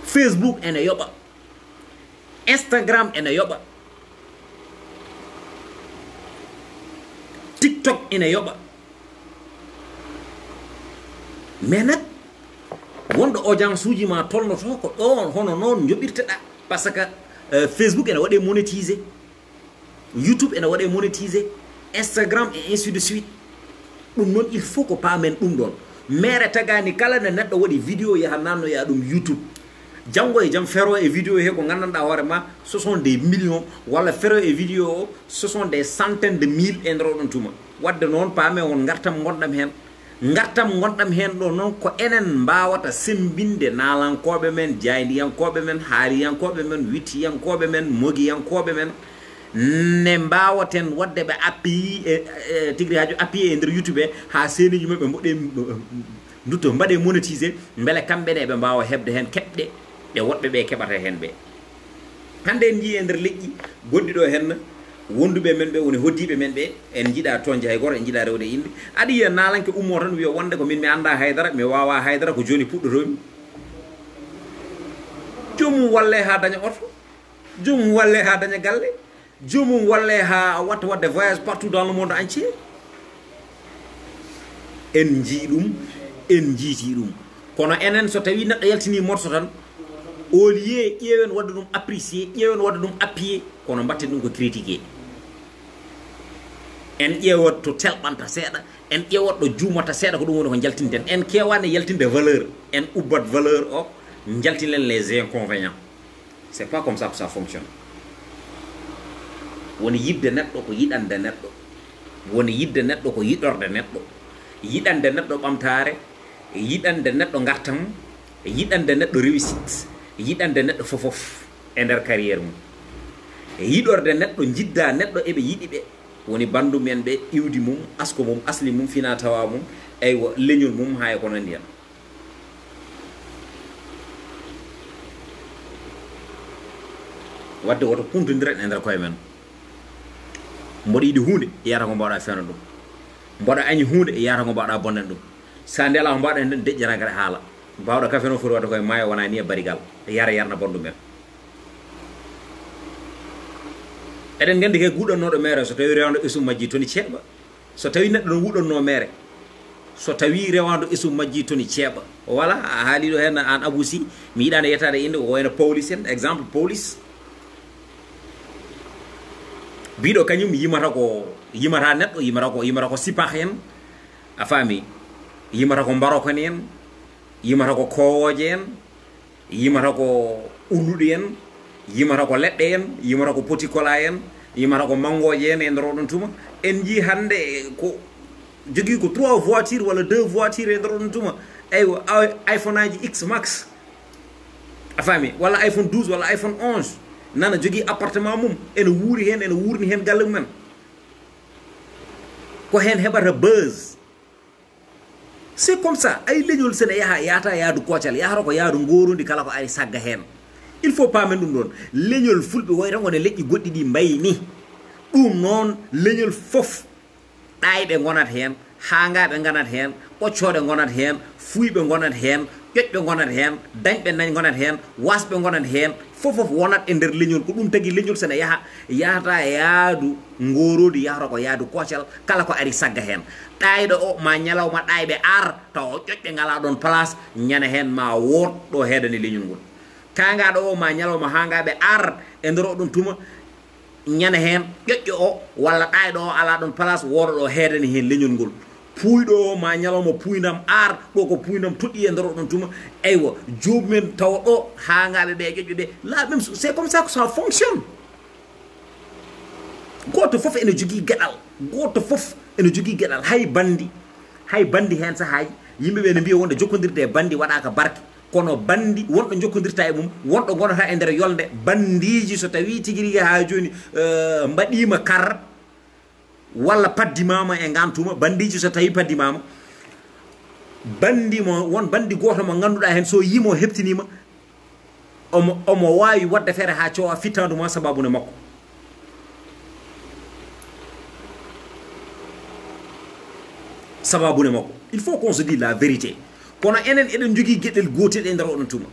Facebook ene yoɓa. Instagram ene yoɓa. TikTok ene yoɓa. Mais nak, wonɗo audience uji ma tolnoto ko ɗon, hono noon joɓirteɗa. Par ce que, euh, Facebook ene waɗe monétisé. YouTube ene waɗe monétisé, Instagram et ainsi de suite. Ɗum noon, il faut ko paamen ɗum ɗon. Mere tagani kala nde neɗɗo waɗi vidéo yaha nannoya ɗum YouTube. Janngo e jam fero e vidéo he ko nganndanɗaa hoore ma, ce sont des millions, walla fero e vidéo o, ce sont des centaines de mille e nder oɗon tuma. Waɗde noon, paame won ngartam ngonɗam heen. Ngartam ngonɗam heen ɗo noon, ko enen mbaawata semmbinde naalankooɓe men, jaayndiyankooɓe men, haaliyankooɓe men, wittiyankooɓe men, mogiyankooɓe men, ne mbaawaten waɗde ɓe appuyer e, e, tigi haaju appuyer e nder YouTube he, haa seeneeji maɓɓe mboɗe, ndutto, mbaɗe monétiser, mbele kamɓe ne ɓe mbaawa heɓde heen keɓɗe ɗe woɗɓe ɓe keɓata heen ɓe. Hannde en njii e nder leƴƴi goɗɗi ɗo heen, wonduɓe men ɓe woni hoddiiɓe men ɓe, en njiɗa toñde hay gooto, en njiɗa rewde innde. Aɗa yiya naalanke ummo tan wiya wonde ko min mi annda haydara, mi waawa haydara, ko jooni puɗɗotoomi. Joomum walle haa daña oto, joomum walle haa daña galle, joomum walle haa watta waɗde voyage partout dans le monde entier. En njii ɗum, en njiiti ɗum. Kono enen, so tawi neɗɗo yaltini morso tan, au lieu ƴeewen waɗde ɗum apprécier, ƴeewen waɗde ɗum appuyer, kono mbatten ɗum ko critiquer. En ƴeewat to telɓanta seeɗa, en ƴeewat ɗo juumata seeɗa, ko ɗum woni ko njaltinten. En keewaani yaltinde valeur, en ubbat valeur o, njaltinen les inconvénients. C'est pas comme ça que ça fonctionne. Woni yiɗde neɗɗo ko yiɗande neɗɗo. Woni yiɗde neɗɗo ko yiɗorde neɗɗo. Yiɗande neɗɗo ɓamtaare, yiɗande neɗɗo ngartam, yiɗande neɗɗo réussite, yiɗande neɗɗo fofof e nder carrière mum. E yiɗorde neɗɗo, njidda neɗɗo eɓe yiɗi ɓe. Woni banndum en ɓe, iwdi mum, asko mum, asli mum, fina tawa mum, eywa, leñol mum, haa e ko nanndi hen. Wadde woto kuntondiren e nder koye men. Mboɗo yiɗi huunde, yiyata ko mbaɗa fewna ɗum. Mboɗo añi huunde, yiyata ko mbaɗa bonnen ɗum. Sa nde ala ko mbaɗa hen, deƴƴata kadi haala. Mbawɗo kafe noon foti wadde koye maayo, wona ni e barigal. Yara yarna bondu men. Eɗen nganndi kay guɗannooɗo meere, so tawi rewndo esum majji toni ceeɓa. So tawi neɗɗo no wuɗannoo meere, so tawi rewando esum majji toni ceeɓa. Wala, a haali ɗo heen aan Abou Sy, mi yiɗaani yettaade innde, ko wayno Pawlish en, exemple Pawlish. Biɗo kañum yimata ko, yimata neɗɗo, yimata ko, yimata ko sipax en, a faami, yimata ko mbaroko en, yimata ko koowooje en, yimata ko ulluɗi en, yimata ko leɗɗe en, yimata ko poti kola en, yimata ko manngooje en e nder oɗon tuma. En njii hannde ko jogii ko trois voiture walla deux voiture e nder oɗon tuma. Eywa, i-, iPhone aji X Max. A faami? Walla iPhone douze walla iPhone onze. Nana jogii appartement mum, ene wuuri heen, ene wuurni heen galle mumen. Ko heen heɓata buzz. C'est comme ça. Ay leñol sene yaha, yahata yaadu koocal, yahata ko yaadu ngoorodi kala ko ari sagga heen. Il faut paamen ɗum ɗoon. Leñol fulɓe woyta ngone leƴƴi goɗɗi ɗi mbayi ni. Ɗum noon, leñol fof, ɗaayɓe ngonat heen, haangaaɓe ngonat heen, ɓoccooɗe ngonat heen, fuuyɓe ngonat heen, ƴoƴɓe ngonat heen, dañɓe nañ ngonat heen, waasɓe ngonat heen, fof fof wonat e nder leñol. Ko ɗum tagi leñol sene yaha, yahata yaadu ngoorodi, yahata ko yaadu koocal, kala ko ari sagga heen. Ɗaayɗo o ma ñalawma ɗaayɓe ar, tawa ƴoƴɓe ngalaa ɗoon place, ñande heen ma wood ɗo heedani leñol ngol. Kaangaaɗo o ma ñalawma haangaaɓe ar e nder oɗon tuma, ñande heen ƴoƴƴo o walla ɗaayɗo o alaa ɗoon place, wooda ɗo heedani heen leñol ngol. Puuyɗo o ma ñalawma puuynam ar, ɗo ko puuynam toɗɗi e nder oɗon tuma. Eywa, joomumen tawa ɗo, haangaaɓe ɓe e ƴoƴɓe ɓe, la même chose. C'est comme ça que ça fonctionne. Gooto fof ene jogii geɗal. Gooto fof ene jogii geɗal. Hay banndi, hay banndi heen sahaaji, yimɓe ɓe ene mbiya wonde jokkondirde e banndi waɗaaka barke. Kono banndi, wonɗo jokkondirta e mum, wonɗo ngonata e nder yolnde, banndiiji so tawii tigi rigi haa jooni, eh, mbaɗiima kar, walla paddimaama e ngaan tuma, banndiiji so tawii paddimaama, banndi mo, won banndi gooto mo ngannduɗaa heen, so yii mo heɓtiniima, omo, omo waawi waɗde feere haa cowa fittaandu ma sababu ne makko. Sababu ne makko. Il faut qu'on se dise la vérité. Kono enen eɗen njogii geɗel gootel e nder oɗon tuma.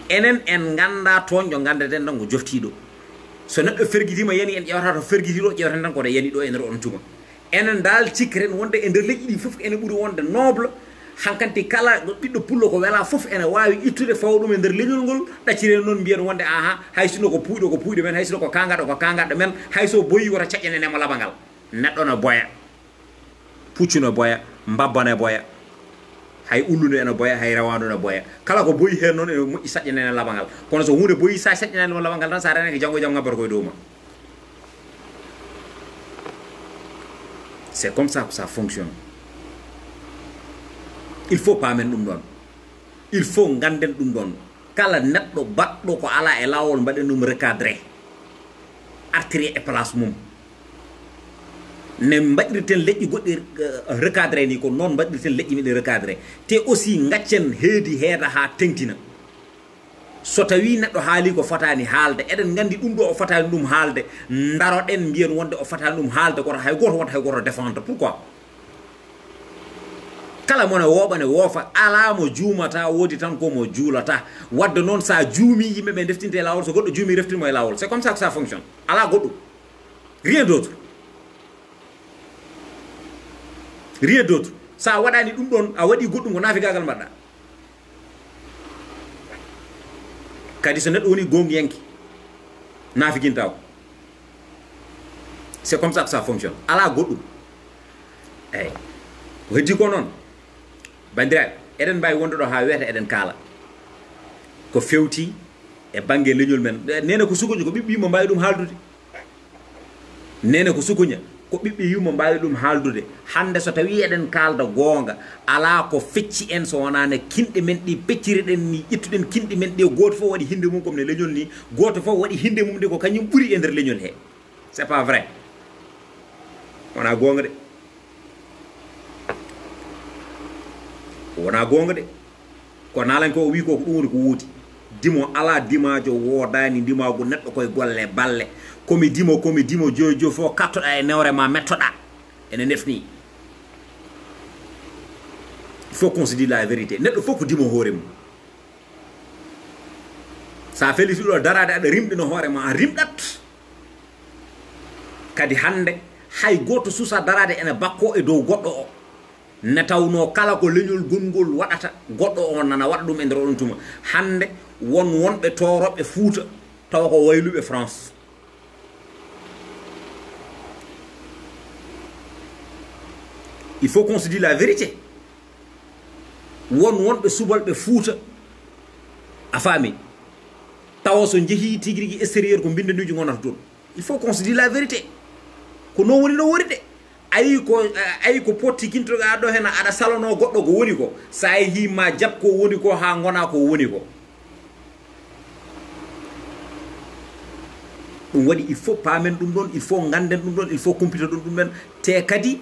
Enen en nganndaa tooñɗo, nganndeten tan ko joftiiɗo. So neɗɗo fergitiima, yani, en ƴeewata to fergitiiɗo, ƴeewten tan ko to yani ɗo e nder oɗon tuma. Enen dal cikketen wonde e nder leƴƴi ɗi fof ene ɓuri wonde noble, hankanti kala ɓiɗɗo pullo ko wela fof ene waawi ittude fawa ɗum e nder leñol ngol, ɗacciree noon mbiyen wonde aha, hay sinno ko puuyɗo ko puuyɗo men, hay sinno ko kaangaɗo ko kaangaɗo men, hay so boyi wota caƴƴanene mo labangal. Neɗɗo no boya. Puccu no boya, mbabba no boya, hay ulludu ene boya, hay rawaandu no boya. Kala ko boyi heen noon ene moƴƴi saƴƴanene labangal. Kono so huunde boyi, sa saƴƴanani mo labangal tan, sa renake janngo e jam ngabbata koye dow ma. C'est comme ça que ça fonctionne. Il faut paamen ɗum ɗoon. Il faut ngannden ɗum ɗoon. Kala neɗɗo baɗɗo ko alaa e laawol, mbaɗen ɗum recadré. Artiri e place mum. Ne mbaɗirten leƴƴi goɗɗi, eh, recadré ni, ko noon mbaɗirten leƴƴi meɗen recadré. Te aussi ngaccen heedi heeda haa teŋtina. So tawii neɗɗo haali ko fotaani haalde, eɗen nganndi ɗum ɗo o fotaani ɗum haalde, ndaroɗen mbiyen wonde o fotaani ɗum haalde, koto hay gooto wonta hay gooto défendre. Pourquoi? Kala mo ne wooɓa ne woofa, alaa mo juumata, woodi tan ko mo juulata. Wadde noon, sa juumi, yimɓe ɓe ndeftinte e laawol, so goɗɗo juumi, reftin mo e laawol. C'est comme ça que ça fonctionne. Alaa goɗɗum. Rien d'autre. Rien d'autre. Sa waɗaani ɗum ɗoon, a waɗi goɗɗum, ko naafigaagal mbaɗɗa. Kadi so neɗɗo woni goongiyanke, naafiginta ko. C'est comme ça que ça fonctionne. Alaa goɗɗum. Eeyi. Ko heddi ko noon, banndiraaɓe, eɗen mbaawi wonde ɗo haa weeta eɗen kaala ko fewti e bannge leñol men. Neene ko sukuña, ko ɓiɓɓe yumma mbaawi ɗum haaldude. Neene ko sukuña, ko ɓiɓɓe yumma mbaawi ɗum haaldude. Hannde so tawii eɗen kaalda goonga, alaa ko fecci en so wonaa ne kinɗe men ɗi pecciriɗen ni, ƴettuɗen kinɗe men ɗe, gooto fof waɗi hinnde mum comme ne leñol ni, gooto fof waɗi hinnde mum nde ko kañum ɓuri e nder leñol he. C'est pas vrai. Wonaa goonga de. Wonaa goonga de. Ko naalanke o wi ko, ko ɗum woni ko woodi. Dimo alaa, dimaajo woodaani, ndimaagu neɗɗo koye golle balle. Komi dimo, komi dimo, joyo joyo fof kattoɗaa e newre ma mettoɗaa. Ene nefni. Il faut qu'on se dise la vérité. Neɗɗo fof ko dimo hoore mum. Sa felliti ɗo daraade aɗa rimɗino hoore ma, a rimɗat. Kadi hannde hay gooto susa daraade ene bakko e dow goɗɗo o. Ne tawnoo kala ko leñol gonngol waɗata, goɗɗo o nana waɗa ɗum e nder oɗon tuma. Hannde won wonɓe toorooɓe Fuuta tawa ko wayluɓe France. Il faut qu'on se dise la vérité. Won wonɓe subalɓe Fuuta, a faami, tawa so njehii tigi rigi extérieur ko mbinndanuuji ngonata toon. Il faut qu'on se dise la vérité. Ko noon woni no wori de. Ayi ko, ayi ko pottikintoɗaa ɗo heen aɗa salonoo goɗɗo ko woni ko. So a yehii ma jaɓ ko woni ko haa ngona ko woni ko. Ɗum waɗi il faut paamen ɗum ɗoon, il faut ngannden ɗum ɗoon, il faut kumpitoɗon ɗum ɗoon. Te kadi,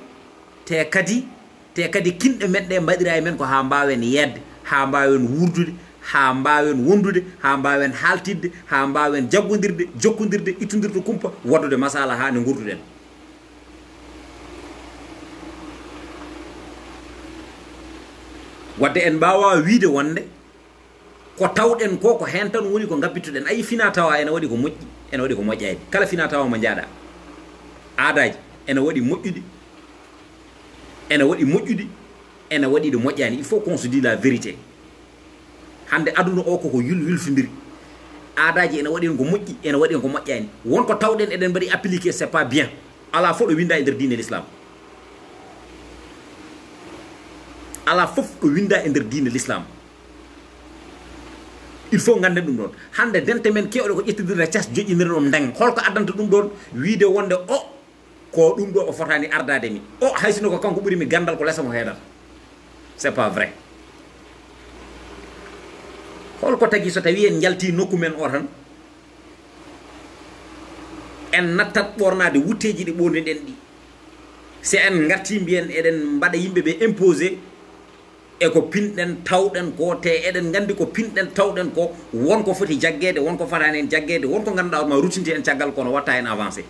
te kadi, te kadi kinɗe men ɗe mbaɗira e men ko haa mbaawen yeedde, haa mbaawen wuurdude, haa mbaawen wondude, haa mbaawen haaltidde, haa mbaawen jaggondirde, jokkondirde, ittondirde kumpa, waɗude masala haa nde ngurduɗen. Wadde en mbaawaa wiyde wonde ko tawɗen ko, ko heen tan woni ko ngabbitoɗen. Ayi, fina tawa ene waɗi ko moƴƴi, ene waɗi ko moƴƴaani. Kala fina tawa mo njaaɗa, aadaaji ene waɗi moƴƴuɗi, ene waɗi moƴƴuɗi, ene waɗi ɗo moƴƴaani. Il faut qu'on se dise la vérité. Hannde aduna o koko yul-, yulfindiri. Aadaaji ene waɗi heen ko moƴƴi, ene waɗi heen ko moƴƴaani. Won ko tawɗen eɗen mbaɗi appliqué, c'est pas bien. Alaa fof ɗo winnda e nder diine l'islam. Alaa fof ɗo winndaa e nder diine l'islam. Il faut ngannden ɗum ɗoon. Hannde dente men keewɗe ko ƴettidirde cas, joƴƴindirde ɗum ndeng. Holko addanta ɗum ɗoon? Wiide wonde o, ko ɗum ɗo o fotaani ardaade mi. O, hay sino ko kanko ɓuri mi ganndal, ko lesa mo heedata. C'est pas vrai. Holko tagi so tawi en njalti nokku men o tan, en nattat ɓornaade wutteeji ɗi ɓorniɗen ɗi? Si en ngarti mbiyen eɗen mbaɗa yimɓe ɓe imposé e ko pinɗen tawɗen ko, te eɗen nganndi ko pinɗen tawɗen ko, won ko foti jaggeede, won ko fotaani en jaggeede, won ko ngannduɗaa hoore ma ruttinti en caggal, kono watta en avancé.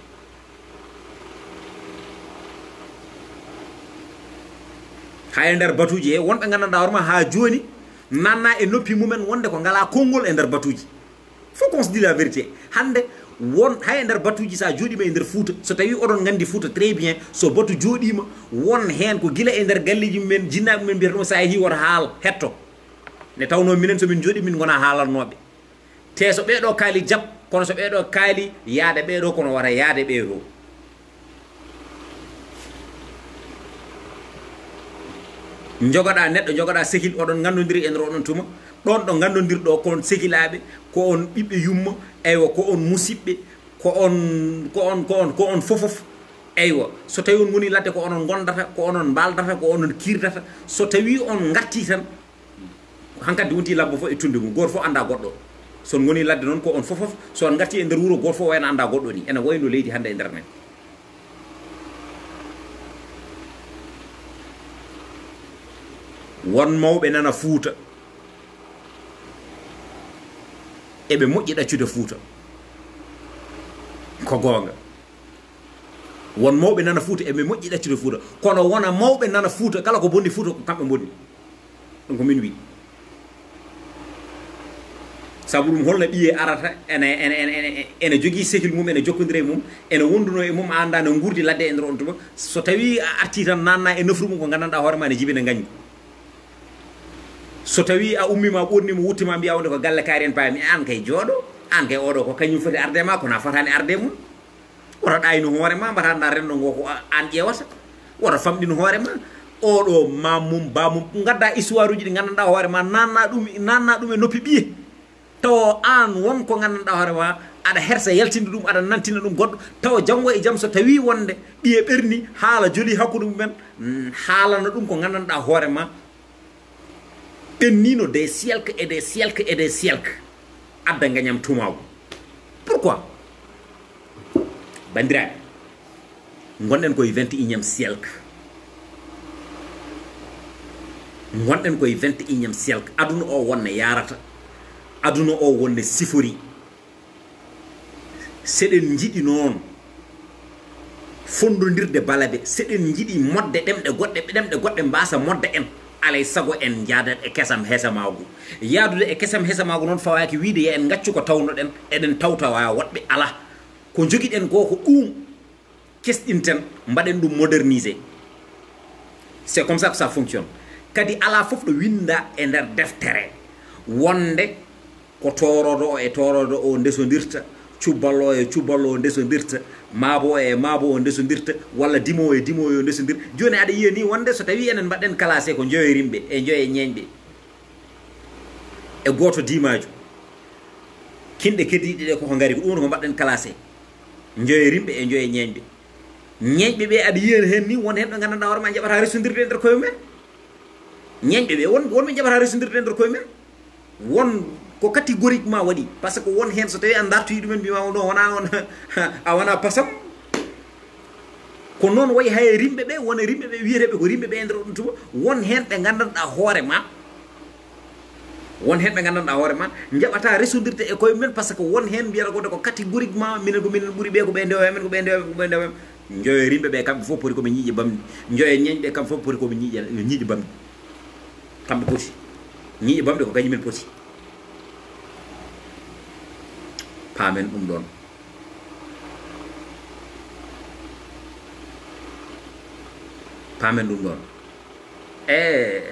Hay e nder batuuji he, won ɓe nganndanɗaa hoore ma haa jooni nanna e noppi mumen wonde ko ngalaa konngol e nder batuuji. Faut qu'on se dise la vérité. Hannde won, hay e nder batuuji, so a jooɗiima e nder Fuuta, so tawi oɗon nganndi Fuuta très bien, so batu jooɗiima, won heen ko gila e nder galleeji mumen, jinnaaɓe mumen mbiyata ɗum, so a yehii woto haal, hetto. Nde tawnoo minen so min njooɗii, min ngonaa haalalnooɓe. Te so ɓee ɗo kaali jab, kono so ɓee ɗo kaali yaade ɓee ɗo, kono wata yaade ɓee ɗo. Njogoɗaa neɗɗo, njogoɗaa sehil, oɗon nganndondiri e nder oɗon tuma. Ɗoon ɗo nganndondirɗo ko on sehilaaɓe, ko on ɓiɓɓe yumma, eywa, ko on musiɓɓe, ko on, ko on, ko on, ko on fofof. Eywa, so tawi on ngoni ladde, ko onon ngondata, ko onon mbaaldata, ko onon kiirdata. So tawi on ngarti tan, hankadi wonti labbo fof e tunnde mum, gooto fof anndaa goɗɗo. So on ngoni ladde noon, ko on fofof, so on ngarti e nder wuro, gooto fof wayno anndaa goɗɗo ni. Ene wayno leydi hannde e nder men. Won mawɓe nana Fuuta, eɓe moƴƴi ɗaccude Fuuta. Ko goonga. Won mawɓe nana Fuuta, eɓe moƴƴi ɗaccude Fuuta. Kono wona mawɓe nana Fuuta, kala ko bonni Fuuta, ko kamɓe bonni. Ɗum ko min wi. Sabu ɗum, holno ɓiye arata, ene, ene, ene, ene, ene jogii sehil mum, ene jokkondira e mum, ene wonduno e mum, a anndaa no nguurdi ladde e nder on tuma. So tawi a arti tan, nanna e nofru mum, ko nganndanɗaa hoore ma ne jibina ngañgu. So tawi a ummiima, ɓorniima, wuttiima, mbiya wonde ko galle kaari en paami, aan kay jooɗo, aan kay oɗo ko kañum foti arde ma, kono a fotaani arde mum. Woto ɗaaynu hoore ma, mbata anndaa renndo ngo ko a-, aan ƴeewata. Woto famɗin hoore ma. Oɗo maam mum, ba mum, ngadda histoire uji ɗi nganndanɗaa hoore ma, nanna ɗum, nanna ɗum e noppi ɓiye. Tawa aan won ko nganndanɗaa hoore ma, aɗa hersa yaltinde ɗum, aɗa nantina ɗum goɗɗo. Tawa janngo e jam so tawi wonde ɓiye ɓerni, haala joli hakkunde mumen, mm, haalana ɗum ko nganndanɗaa hoore ma, ɓennino des siècles et des siècles et des siècles, adda ngañam tumaagu. Pourquoi? Banndiraaɓe, ngonɗen koye vingt et unième siècle. Ngonɗen koye vingt et unième siècle. Aduna o wonne yarata. Aduna o wonne sifori. Seɗen njiɗi noon fondondirde balabe, seɗen njiɗi modde ɗemɗe goɗɗe, ɗemɗe goɗɗe mbaasa modde en. Alay sago en njaadat e kesam hesamaagu. Yahdude e kesam hesamaagu noon fawaaki wiide yo en ngaccu ko tawnoɗen, eɗen tawtawa woɗɓe. Alaa. Ko njogiɗen ko, ko ɗum kesɗinten, mbaɗen ɗum moderniser. C'est comme ça que ça fonctionne. Kadi alaa fof ɗo winnda e nder deftere wonde ko tooroodo o e tooroodo o ndesondirta, cubballo o e cubballo o ndesondirta, maabo o e maabo o ndesondirta, walla dimo o e dimo o ndesondirta. Jooni aɗa yiya ni wonde so tawi enen mbaɗɗen classé ko njoyo rimɓe e njoyo ñeeñɓe e gooto dimaaju. Kinɗe keddiiɗe ɗe koko ngari, ko ɗum woni ko mbaɗɗen classé. Njoyo rimɓe e njoyo ñeeñɓe. Ñeeñɓe ɓe aɗa yiya heen ni won heen ɓe nganndanɗaa hoore ma njaɓata resondirde e nder koye mumen. Ñeeñɓe ɓe won, won ɓe njaɓata resondirde e nder koye mumen. Won ko catégoriquement waɗi, par ce que won heen so tawi a dartoyi ɗumen mbima no wona on a wona pasam. Ko noon wayi hay rimɓe ɓe, wona rimɓe ɓe wiyeteeɓe ko rimɓe ɓe e nder ɗum tuma, won heen ɓe nganndanɗaa hoore ma, won heen ɓe nganndanɗaa hoore ma, njaɓata resondirde e koye mumen, par ce que won heen mbiyata ko, ko catégoriquement, minen ko minen ɓuri ɓe, ko ɓe ndewa men, ko ɓe ndewa men, ko ɓe ndewa men. Njoyo rimɓe ɓe, kamɓe fof poti ko ɓe ñiiƴe bamɗi. Njoyo ñeeñɓe, kamɓe fof poti ko ɓe ñiiƴe, ñiiƴe bamɗi. Kamɓe poti. Ñiiƴe bamɗe ko kañum men poti. Paamen ɗum ɗoon. Paamen ɗum ɗoon. E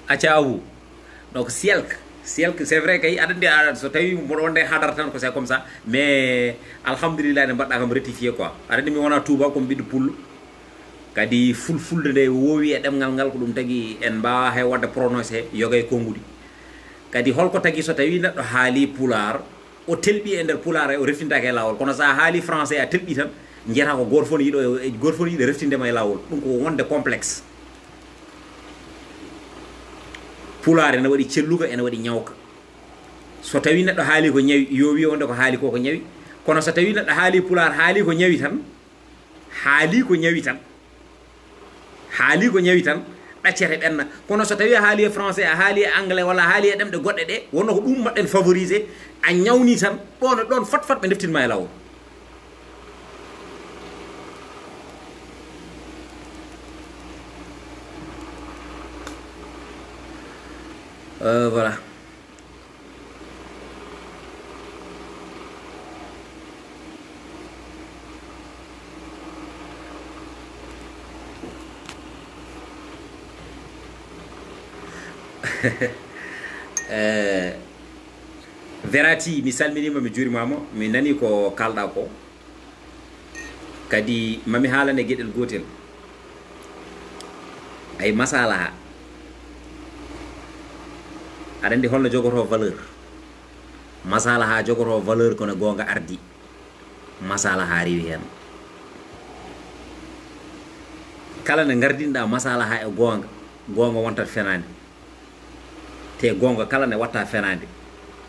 acca Abu. Donc, sielk, sielk, c'est vrai kay, aɗa anndi, a, so tawi mboɗo wonde hadara tan ko c'est comme ça, mais alhamdulillah, nde mbaɗɗa kam rectifié quoi. Aɗa anndi mi wona Touba, ko mi ɓiɗɗo pullo. Kadi fulfulde nde woowi e ɗemngal ngal, ko ɗum tagi en mbaawaa hay waɗde prononcé yoga e konnguɗi. Kadi holko tagi so tawii neɗɗo haalii pulaar, o telɓii e nder pulaar, o reftintaake e laawol. Kono so a haalii français, a telɓii tan, njiyata ko gooto fof ne yiɗo, gooto fof ne yiɗi reftinde ma e laawol. Ɗum ko wonde complexe. Pulaar ene waɗi celluka, ene waɗi ñawka. So tawii neɗɗo haalii ko ñawi, yo wiye wonde ko haali ko ko ñawi. Kono so tawii neɗɗo haalii pulaar, haalii ko ñawi tan, haalii ko ñawi tan, haalii ko ñawi tan, ɗaccete ɓenna. Kono so tawii a haalii e français, a haalii e anglais, walla a haalii e ɗemɗe goɗɗe ɗe, wonno ko ɗum mbaɗɗen favorisé, a ñawnii tan, ɗoon e ɗoon fat fat ɓe ndeftin ma e laawol. Euh, voilà. Eh, Verati, mi salminiima, mi juurimaama, mi nanii ko kaalɗaa ko. Kadi, mami haalane geɗel gootel. Ay masalaha. Aɗa anndi holno jogotoo valeur? Masalaha jogotoo valeur kono goonga ardi. Masalaha rewi heen. Kala nde ngardinɗaa masalaha e goonga, goonga wontat fenaande. Te goonga kala ne watta fenaande.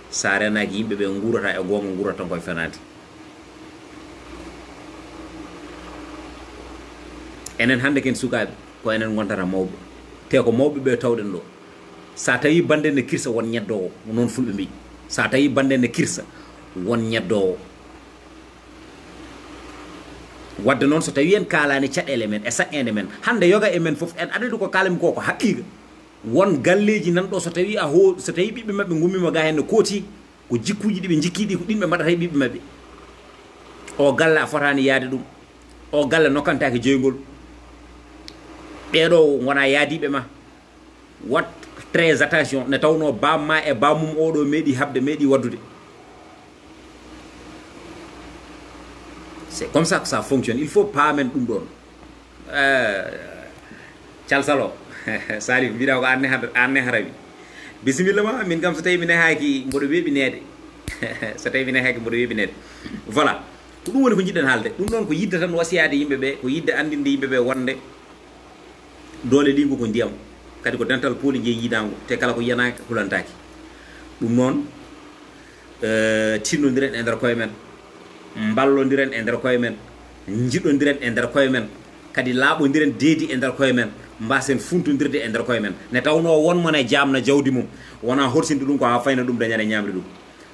Sa renaaki yimɓe ɓe nguurata e goonga, nguurata tan koye fenaande. Enen hannde ken sukaaɓe, ko enen ngontata mawɓe. Te ko mawɓe ɓe tawɗen ɗo. Sa tawi bande ne kirsa, won ñeddoowo, noon fulɓe mbi. Sa tawi bande ne kirsa, won ñeddoowo. Wadde noon, so tawi en kaalani caɗeele men e saɗɗeende men, hannde yoga e men fof, en adadu ko kaalami ko, ko haqiiqa. Won galleeji nan ɗo, so tawi a ho-, so tawi ɓiɓɓe maɓɓe ngummiima ga heen no kooti, ko jikkuuji ɗi ɓe njikki ɗi, ko ɗin ɓe mbaɗata e ɓiɓɓe maɓɓe. O galle a fotaani yaade ɗum. O galle nokkantaake joygol. Ɓeeɗo ngona yaadiiɓe ma. Wat très attention, nde tawnoo baam ma e baam mum oɗo meeɗi haɓde, meeɗi waɗdude. C'est comme ça que ça fonctionne. Il faut paamen ɗum ɗoon. Eh, Calsalo, Salif, mbiɗa ko an nehata, an nehata mi. Bisimilla ma, min kam so tawi mi nehaaki, mboɗo weeɓi neede. So tawi mi nehaaki, mboɗo weeɓi neede. Voilà. Ko ɗum woni ko njiɗɗen haalde. Ɗum ɗoon ko yidde tan wasiyaade yimɓe ɓe, ko yidde anndinde yimɓe ɓe wonde doole liingu ko ndiyam. Kadi ko dental pooli jeyi yiidaango, te kala ko yiyanaaki, hulantaaki. Ɗum noon, eh, tinnondiren e nder koye men, mballondiren e nder koye men, njiɗondiren e nder koye men, kadi laaɓondiren deedi e nder koye men, mbaasen funtondirde e nder koye men. Nde tawnoo won mo ne jaamna jawdi mum, wona horsinde ɗum ko haa fayna ɗum, dañana ñaamri ɗum.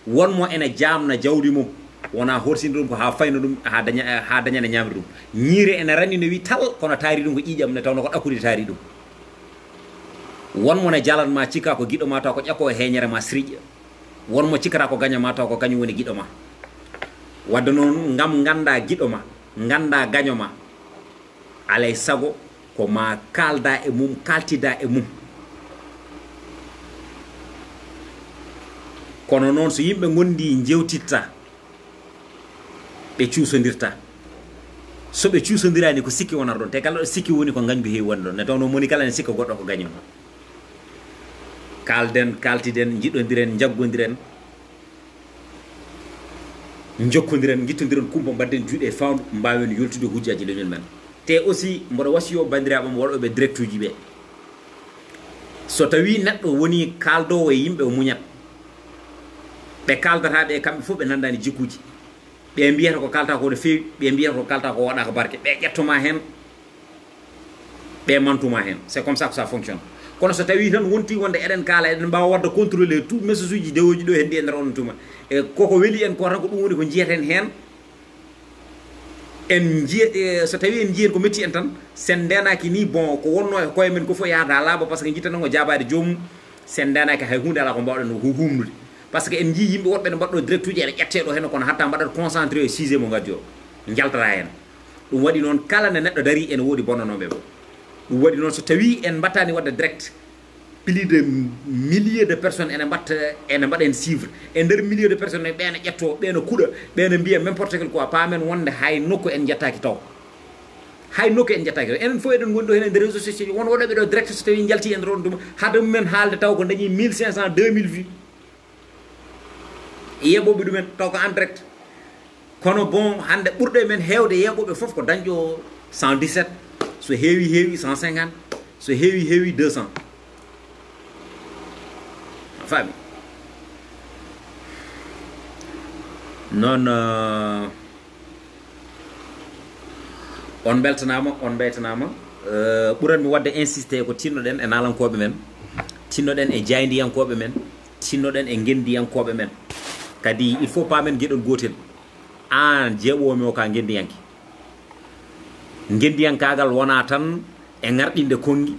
Won mo ene jaamna jawdi mum, wona horsinde ɗum ko haa fayna ɗum, haa daña, haa dañana ñaamri ɗum. Ñiire ene ranni no wi tal, kono taari ɗum ko ƴiiƴam, nde tawnoo ko ɗakkude taari ɗum. Won mo ne jalan ma, cikka ko giɗo ma, taw ko ƴakko e heeñere ma siriƴƴa. Won mo cikkata ko gaño ma, taw ko kañum woni giɗo ma. Wadde noon, ngam ngannda giɗo ma, ngannda gaño ma, alay sago ko ma kaalda e mum, kaltida e mum. Kono noon, so yimɓe ngondi, njewtitta, ɓe cuusondirta. So ɓe cuusondiraani, ko sikki wonata ɗoon. Te kala ɗo sikki woni, ko ngañgu heewi wonde ɗoon. Nde tawnoo moni kala ne sikka goɗɗo ko gaño. Kaalden, kaltiden, njiɗondiren, njaggondiren, njokkondiren, ngittondiren kumpa, mbaɗden juuɗe e faandu, mbaawen yoltude hujjaaji leñol men. Te aussi, mboɗo wasiyo banndiraaɓe am waɗooɓe direct uji ɓe. So tawii neɗɗo woni kaaldoowo e yimɓe, o muñat. Ɓe kaaldata ɓe, kamɓe fof ɓe nanndaani jikkuuji. Ɓe mbiyata ko kaalta ko no feewi, ɓe mbiyata ko kaalta ko waɗaaka barke. Ɓe ƴettoma heen, ɓe mantuma heen. C'est comme ça que ça fonctionne. Kono so tawii tan wonti wonde eɗen kaala, eɗen mbaawa waɗde contrôler tout message uji dewooji ɗo heddi e nder on tuma. E koko weli en ko tan ko ɗum woni ko njiyeten heen. En njiya, e, so tawii en njiyii ko metti en tan, sen ndeenaaki ni, bon, ko wonno e koye men ko fof yahata laaɓa, parce que jittanoo ko jaabaade joomum, sen ndeenaaki hay huunde alaa ko mbaawɗen hu-, humnude. Parce que en njiyii yimɓe woɗɓe ne mbaɗɗo direct uji, ene ƴettee ɗo heen, kono hatta mbaɗat concentré e sujet mo ngaddi o, njaltata heen. Ɗum waɗi noon, kala nde neɗɗo darii, ene woodi bonnanooɓe mo. Ɗum waɗi noon, so tawii en mbaɗtaani waɗde direct, plus de milliers de personnes ene mbaɗta, ene mbaɗa en suivre. E nder milliers de personnes, ɓe ene ƴettoo, ɓe ene kuɗa, ɓe ene mbiya n'importe quel quoi. Paamen wonde hay nokku en njettaaki taw. Hay nokku en njettaaki ɗo. Enen fof eɗen ngoni ɗo heen e nder réseaux sociaux, won waɗooɓe ɗo direct, so tawii njaltii e nder on tuma, hade mumen haalde taw ko dañi mille cinq cents, deux mille vues. Yeɓooɓe ɗumen taw ko en direct. Kono bon, hannde ɓurɗo e men heewde yeɓooɓe fof ko dañɗo cent dix-sept, so heewi heewi cent cinquante, so heewi heewi deux cents. A faami? Noon, euh, on mbeltanaama, on mbeytanaama. Euh, ɓuranmi waɗde insisté ko tinnoɗen e naalankooɓe men, tinnoɗen e jaayndiyankooɓe men, tinnoɗen e ngenndiyankooɓe men. Kadi il faut paamen geɗol gootel. Aan jeeɓoowo mi o ka ngenndiyanke. Ngenndiyankaagal wonaa tan e ŋarɗinde konngi,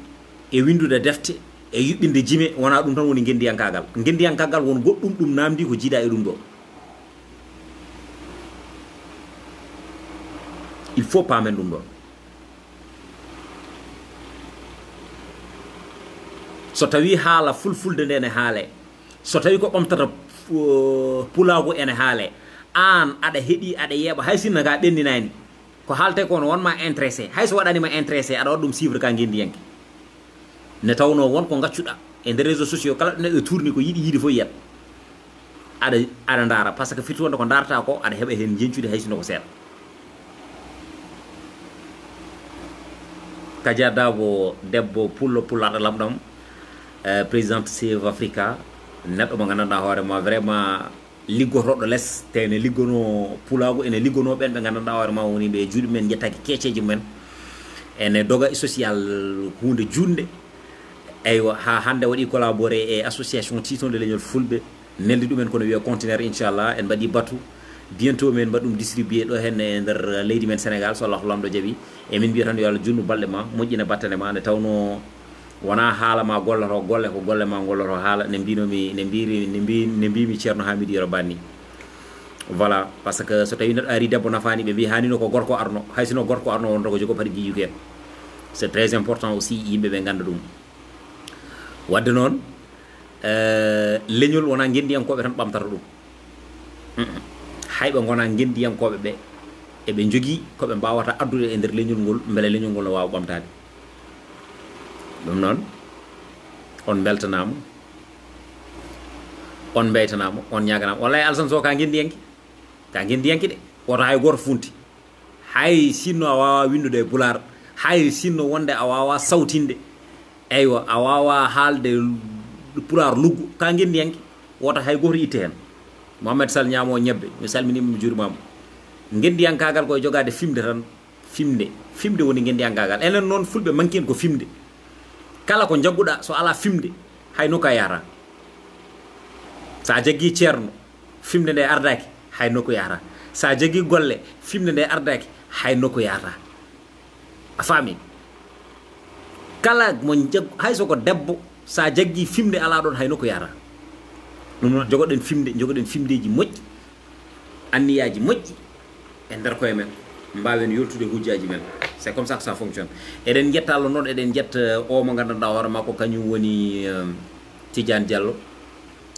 e winndude defte, e yuɓɓinde jime, wonaa ɗum tan woni ngenndiyankaagal. Ngenndiyankaagal won goɗɗum ɗum naamndii ko jiidaa e ɗum ɗo. Il faut paamen ɗum ɗon. So tawii haala fulfulde nde ne haalee, so tawii ko ɓamtata, uh, pulaagu ene haalee, aan aɗa heɗii, aɗa yeeɓa, hay sinno ka ɓenndinaani, ko haaltee ko no won ma intéressé, hay so waɗaani ma intéressé, aɗa waɗa ɗum suivre ka ngenndiyanke. Ne tawnoo won ko ngaccuɗaa e nder réseaux sociaux, kala ɗo neɗɗo tourni ko yiɗi yiide fof yiyat. Aɗa, aɗa ndaara, par ce que firti wonde ko ndaarata ko, aɗa heɓa heen njeñcude hay sinno ko seeɗa. Kadia Dabo, debbo pullo, pullarɗo lamɗam, eh, présidente Save Africa, neɗɗo mo nganndanɗaa hoore ma vraiment liggotooɗo les, te ene liggonoo pulaagu, ene liggonoo ɓeen ɓe nganndanɗaa hoore ma woni ɓe e juuɗe men, njettaaki keeceeje mumen. Ene doga e social huunde juutnde. Eywa, haa hannde waɗi collaboré e association Tiitonde Leñol Fulɓe, neldi ɗumen kono wiya conteneur, inchallah, en mbaɗi batu. Bientôt min mbaɗa ɗum distribué ɗo heen e nder leydi men Sénégal, so Allahu Laamɗo jaɓi. E min mbiya tan yo Allah juutnu balɗe ma, moƴƴina battane ma, nde tawnoo wonaa haala ma golloto, golle ko golle ma golloto, haala ne mbinomi, ne mbiri, ne mbi-, ne mbimi Ceerno Hamidou Yero Banni. Voilà, par ce que so tawii neɗɗo ari debbo nafaani, ɓe mbi haanino ko gorko arno, hay sino gorko arno wonto ko jogo paɗe giijuki en. C'est très important aussi yimɓe ɓe ngannda ɗum. Waɗde noon, eh, leñol wonaa ngenndiyankooɓe tan ɓamtata ɗum. Mm-mm. Hay ɓe ngonaa ngenndiyankooɓe ɓe, eɓe njogii ko ɓe mbaawata addude e nder leñol ngol, mbele leñol ngol no waawa ɓamtaade. Ɗum noon, on mbeltanaama, on mbeytanaama, on ñaaganaama. Wallahi Alsan Sow ka ngenndiyanke, ka ngenndiyanke de, woto hay gooto funti. Hay sinno a waawaa winndude e pulaar, hay sinno wonde a waawaa sawtinde, eywa, a waawaa haalde pulaar luggu, ka ngenndiyanke, woto hay gooto itte heen. Mohamed Sall ñaamo ñebbe, mi salminiima, mi juurimaama. Ngenndiyankaagal ko e jogaade fimde tan, fimde, fimde woni ngenndiyankaagal. Enen noon fulɓe manki en ko fimde. Kala ko njagguɗaa so alaa fimde, hay nokku a yahataa. So a jaggii ceerno, fimde nde ardaaki, hay nokku yahataa. So a jaggii golle, fimde nde ardaaki, hay nokku yahataa. A faami? Kala mo njaggu, hay so ko debbo, so a jaggii fimde alaa ɗoon, hay nokku yahataa. Ɗum noon, jogoɗen fimde, jogoɗen fimdeeji moƴƴi, anniyaaji moƴƴi e nder koye men, mbaawen yoltude hujjaaji men. C'est comme ça que ça fonctionne. Eɗen njetta Allah noon, eɗen njetta, euh, o mo nganndanɗaa hoore makko, kañum woni, euh, Tidiane Diallo.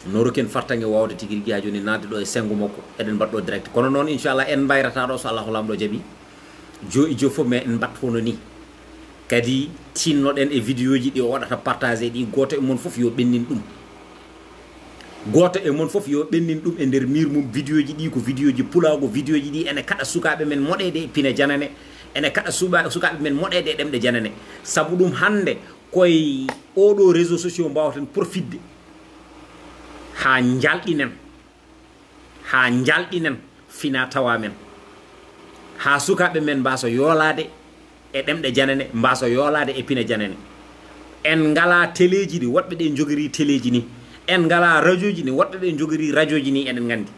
No rokken fartaŋŋe waawde tigi rigi haa jooni naatde ɗo e senngo makko, eɗen mbaɗa ɗo direct. Kono noon, inchallah, en mbayrataa ɗo, so Allahu Laamɗo jaɓi. Joo e joo fof, mais en mbaɗat hono nii. Kadi tinnoɗen e vidéoji ɗi o waɗata partagé ɗi, gooto e mon fof yo ɓennin ɗum. Gooto e mon fof yo ɓennin ɗum e nder miir mum. Vidéoji ɗi ko vidéoji pulaagu, vidéoji ɗi ene kaɗa sukaaɓe men moɗeede e pine janane, ene kaɗa suɓa-, sukaaɓe men moɗeede e ɗemɗe janane. Sabu ɗum hannde koye oɗo réseau sociaux mbawaten profitde haa njalɗinen, haa njalɗinen fina tawa men, haa sukaaɓe men mbasa yoolaade e ɗemɗe janane, mbasa yoolaade e pine janane. En ngalaa teleeji ɗi woɗɓe ɗe njogiri teleeji ni, en ngalaa rajooji ɗi woɗɓe ɓe njogiri rajooji ni, eɗen nganndi.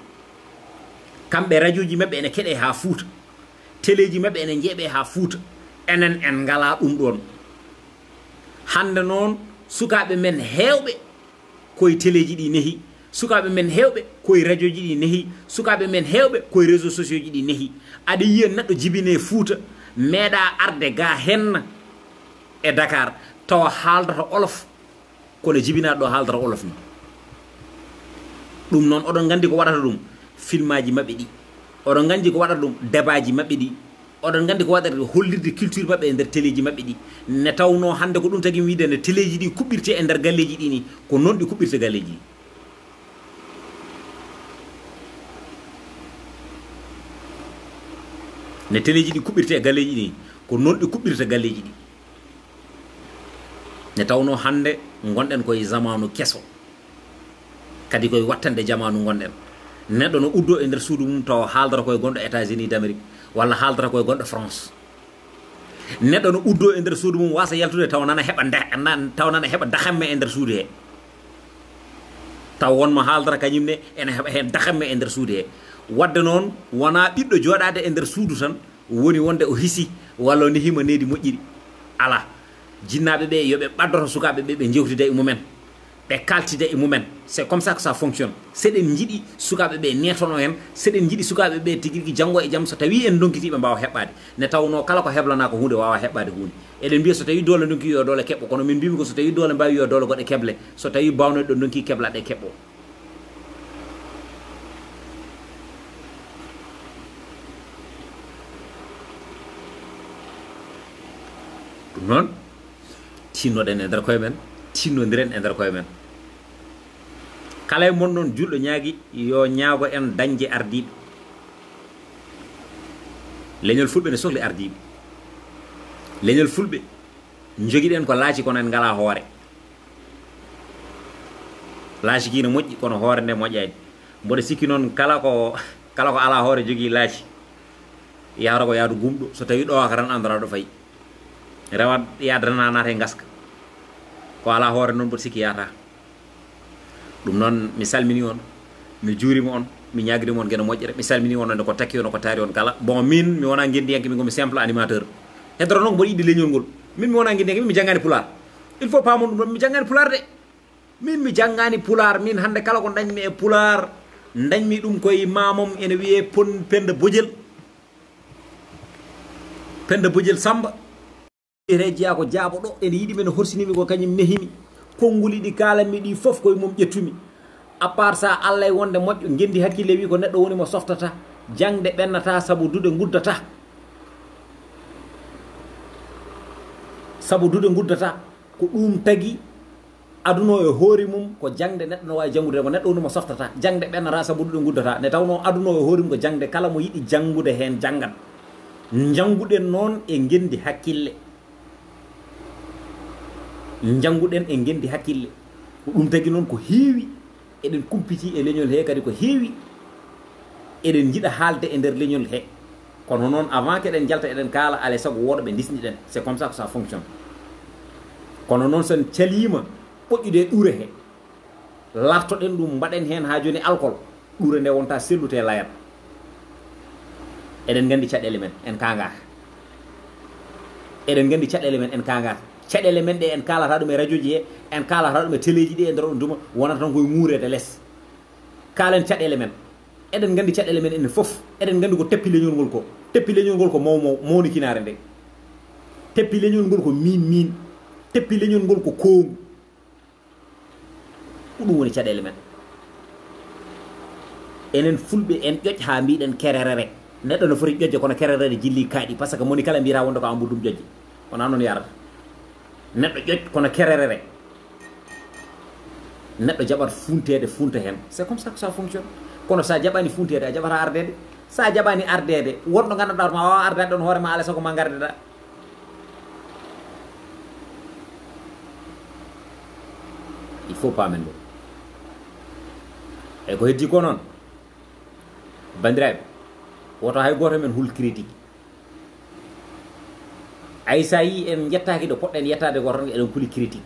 Kamɓe rajooji maɓɓe ene keɗe haa Fuuta, teleeji maɓɓe ene njeeɓe haa Fuuta, enen en ngalaa ɗum ɗoon. Hannde noon, sukaaɓe men heewɓe koye teleeji ɗi nehi, sukaaɓe men heewɓe koye rajooji ɗi nehi, sukaaɓe men heewɓe koye réseau sociaux ji ɗi nehi. Aɗa yiya neɗɗo jibine Fuuta, meeɗa arde ga henna e Dakar, tawa haaldata olof, kono jibinaaɗo ɗo haaldata olof ni. Ɗum noon, oɗon nganndi ko waɗata ɗum, filmaaji maɓɓe ɗi. Oɗon nganndi ko waɗata ɗum, debaaji maɓɓe ɗi. Oɗon nganndi ko waɗata hollirde culture maɓɓe e nder teleeji maɓɓe ɗi. Ne tawnoo hannde ko ɗum tagi mi wiide ne teleeji ɗi kuɓɓirte e nder galleeji ɗi ni, ko noon ɗi kuɓɓirta galleeji ɗi. Ne teleeji ɗi kuɓɓirte e galleeji ɗi ni, ko noon ɗi kuɓɓirta galleeji ɗi. Ne tawnoo hannde ngonɗen koye zamaanu keso. Kadi koye wattande jamaanu ngonɗen. Neɗɗo no uddoo e nder suudu mum tawa haaldata koye gonɗo États-Unis d'Amérique, walla haaldata koye gonɗo France. Neɗɗo no uddoo e nder suudu mum, waasa yaltude tawa nana heɓa nda-, nan-, tawa nana heɓa dahamme e nder suudu he. Taw won mo haaldata kañum ne ene heɓa heen dahamme e nder suudu he. Wadde noon, wonaa ɓiɗɗo jooɗaade e nder suudu tan, woni wonde o hisi walla o nehima needi moƴƴiri. Alaa. Jinnaaɓe ɓe yo ɓe ɓaddoto sukaaɓe ɓe, ɓe njewtida e mumen, ɓe kaaltida e mumen. C'est comme ça que ça fonctionne. Seɗen njiɗi sukaaɓe ɓe neetono en, seɗen njiɗi sukaaɓe ɓe tigi rigi janngo e jam, so tawii en ndonkitiiɓe mbaawa heɓɓaade. Ne tawnoo kala ko heblanaa ko huunde waawa heɓɓaade huunde. Eɗen mbiya so tawii doole ndonki yo doole keɓɓo, kono min mbimi ko so tawii doole mbaawi yo doole goɗɗe keble. So tawii baawnooɗe ɗo ndonki kebla ɗe keɓɓo. Ɗum noon, tinnoɗen e nder koye men, tinnodiren e nder koye men. Kala e mon noon julɗo ñaagi yo ñaago en dañde ardiiɓe. Leñol fulɓe ne sohli ardiiɓe. Leñol fulɓe, njogiɗen ko laaci kono en ngalaa hoore. Laaci kii no moƴƴi kono hoore nde moƴƴaani. Mboɗo sikki noon kala ko, kala ko alaa hoore jogii laaci, yahata ko yahdu gumɗo. So tawii ɗowaaka tan anndataa ɗo fayi. Rewat yahdana naata e ngaska. Ko alaa hoore noon mboɗo sikki yahataa. Ɗum noon mi salmini on, mi juurima on, mi ñaagirima on geno moƴƴere. Mi salmini on wonde ko takki on, ko taari on kala. Bon, min mi wonaa ngenndiyanke, min ko mi simple animateur. Heddoro noon ko mboɗo yiɗde leñol ngol. Min mi wonaa ngenndiyanke, min mi janngaani pulaar. Il faut paamon ɗum ɗon, mi janngaani pulaar de. Min mi janngaani pulaar, min hannde kala ko dañmi e pulaar, dañmi ɗum koye maamam ene wiyee pon-, Penda Bojel. Penda Bojel Samba. Wiyetee jeyaa ko Jaabo ɗo, ene yiɗi mi, ene horsinimi ko kañum nehimi. Konnguli ɗi kaalanmi ɗi fof koye mum ƴettumi. À part ça, Alla e wonde moƴƴo, ngenndi hakkille wi ko neɗɗo woni mo softata. Jaŋde ɓennata sabu duɗe nguddata. Sabu duɗe nguddata. Ko ɗum tagi aduna o e hoore mum ko jaŋde neɗɗo no waawi janngude, ko neɗɗo woni mo softata. Jaŋde ɓennata sabu duɗe nguddata. Nde tawnoo aduna o e hoore mum ko jaŋde, kala mo yiɗi janngude heen janngat. Njannguɗen noon e ngenndi hakkille. Njannguɗen e ngenndi hakkille. Ko ɗum tagi noon ko heewi eɗen kumpitii e leñol hee, kadi ko heewi eɗen njiɗa haalde e nder leñol hee. Kono noon, avant keɗen njalta eɗen kaala, alaa e sago wooɗa ɓe ndisniɗen. C'est comme ça que ça fonctionne. Kono noon, so en caliima ɓoƴƴude e ɗuure hee, lartoɗen ɗum, mbaɗen heen haa jooni alcool, ɗuure nde wonta sellude e layat. Eɗen nganndi caɗeele men, en kaangaaka. Eɗen nganndi caɗeele men, en kaangaaka. Caɗeele men ɗe en kaalata ɗum e rajoji he, en kaalata ɗum e teleeji ɗi, e nder ɗum duma, wonata tan koye muureede les. Kaalen caɗeele men. Eɗen nganndi caɗeele men enen fof. Eɗen nganndi ko teppi leñol ngol ko. Teppi leñol ngol ko maw maw, mawnikinaare nde. Teppi leñol ngol ko miin miin. Teppi leñol ngol ko koongu. Ko ɗum woni caɗeele men. Enen fulɓe en ƴoƴ haa mbiɗen kererere. Neɗɗo no foti ƴoƴde kono kererere jilli kaaɗi, par ce que moni kala mbiyata wonde ko Amadou Dum ƴoƴde. Wonaa noon yarata. Neɗɗo ƴoƴ kono kererere. Neɗɗo jaɓat funteede, funta heen. C'est comme ça que ça fonctionne. Kono so a jaɓaani funteede, a jaɓataa ardeede. So a jaɓaani ardeede, wonɗo nganndanɗaa ma waawa ardaade ɗoon hoore ma, alaa e sago ma ngardeɗaa. Il faut paamen ɗum. Eyi, ko heddii ko noon, banndiraaɓe, woto hay gooto men hul critique. Hay so a yii en njettaaki ɗo poɗɗen yettaade ko tan, eɗen kuli critique.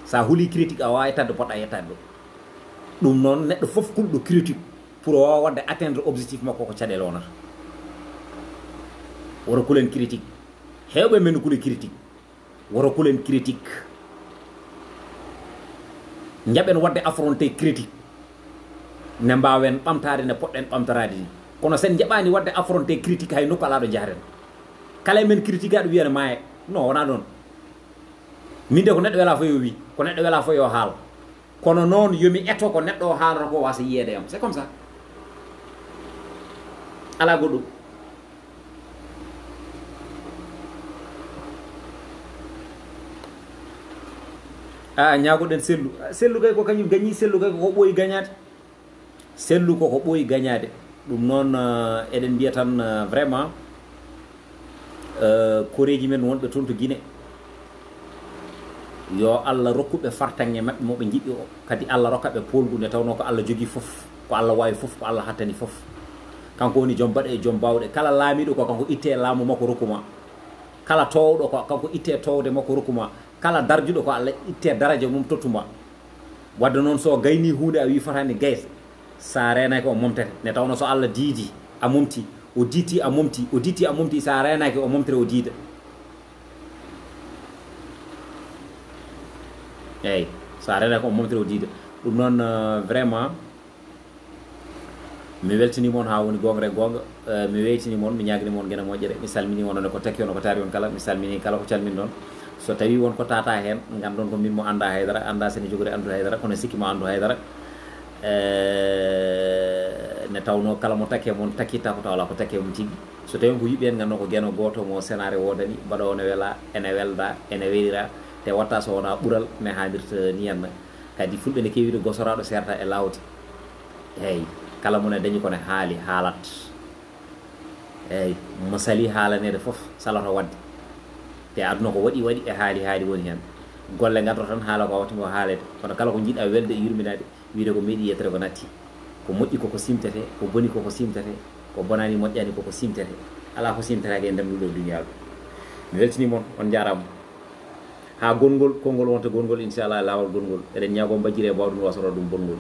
So a huli critique, a waawaa yettaade ɗo poɗɗa yettaade ɗo. Ɗum noon, neɗɗo fof kulɗo critique pour o waawa waɗde atteindre objectif makko, ko caɗeele wonata. Woto kulen critique. Heewɓe men no kuli critique. Woto kulen critique. Njaɓen waɗde affronté critique. Ne mbaawen ɓamtaade ne poɗɗen ɓamtoraade ni. Kono sen njaɓaani waɗde affronté critique, hay nokku alaa ɗo njahaten. Kala e men critique aɗo wiya ne maaya. Non, wonaa ɗoon. Min de ko neɗɗo welaa fof yo wi, ko neɗɗo welaa fof yo haal. Kono noon yo mi eto ko neɗɗo o haalata ko waasa yiyeede e am. C'est comme ça. Alaa goɗɗum. A ñaagoɗen sellu. Sellu kay ko kañum gañi, sellu kay ko ɓooyi gañaade. Sellu koko ɓooyi gañaade. Ɗum noon, eh, eɗen mbiya tan, eh, vraiment, eh, koreeji men wonɓe toon to Guinée, yo Allah rokku ɓe fartaŋŋe maɓɓe mo ɓe njiɗi o. Kadi Allah rokka ɓe poolgu nde tawnoo ko Allah jogii fof, ko Allah waawi fof, ko Allah hattani fof. Kanko woni joom baɗe e joom baawɗe. Kala laamiiɗo ko kanko itte laamu makko rokku ma. Kala toowɗo ko kanko itte toowde makko rokku ma. Kala darjuɗo ko Allah itte daraja mum tottu ma. Wadde noon so gayni huunde a wi fotani gayde, sa reenaki o momtete. Nde tawno so Allah diidi a momti, o diiti a momti, o diiti a momti, sa reenaki o momtere o diida. Eyyi, sa reenaki o momtere o diida. Ɗum noon, eh, vraiment, mi weltini mon ha woni goonga e goonga. Eh, mi weytini mon, mi ñaagani mon geno moƴƴere. Mi salmini on, on ko takki on, ko taari on kala. Mi salmini kala ko calmin ɗon. So tawi won ko tata heen, ngandon ko min mo annda haydara, annda sene jogori anndude haydara, kono sikki mo anndu haydara. Eh, nde tawno kala mo takke mon, takkitta ko taw alaa ko takke mum tigi. So tawi on ko yiɓɓe heen, ngandon ko geno gooto mo senaare woodani, mbaɗoowo ne wela, ene welda, ene welira, te watta so wona ɓural ne haalirta ni henna. Kadi fulɓe ne keewi wiide gosoraaɗo seerta e laawdi. Eey, kala mo ne dañi ko ne haali, haalat. Eey, mo sali haalaneede fof, salato waɗde. Te aduna ko waɗi, waɗi e haali, haali woni heen. Golle ngaddoto tan haala ko watti ngo haaleede. Kono kala ko njiɗa welde e yurminaade, wiide ko meeɗi yettere ko natti. Ko moƴƴi koko simtete, ko boni koko simtete, ko bonani moƴƴani koko simtete. Alaa ko simtetaake e nder ndu ɗo duniyaaru. Mi weltini mon, on njaaraama. Haa gongol, konngol wonta gongol, inchallah, laawol gongol. Eɗen ñaago mbajjire e baawɗum wasoro ɗum bongol.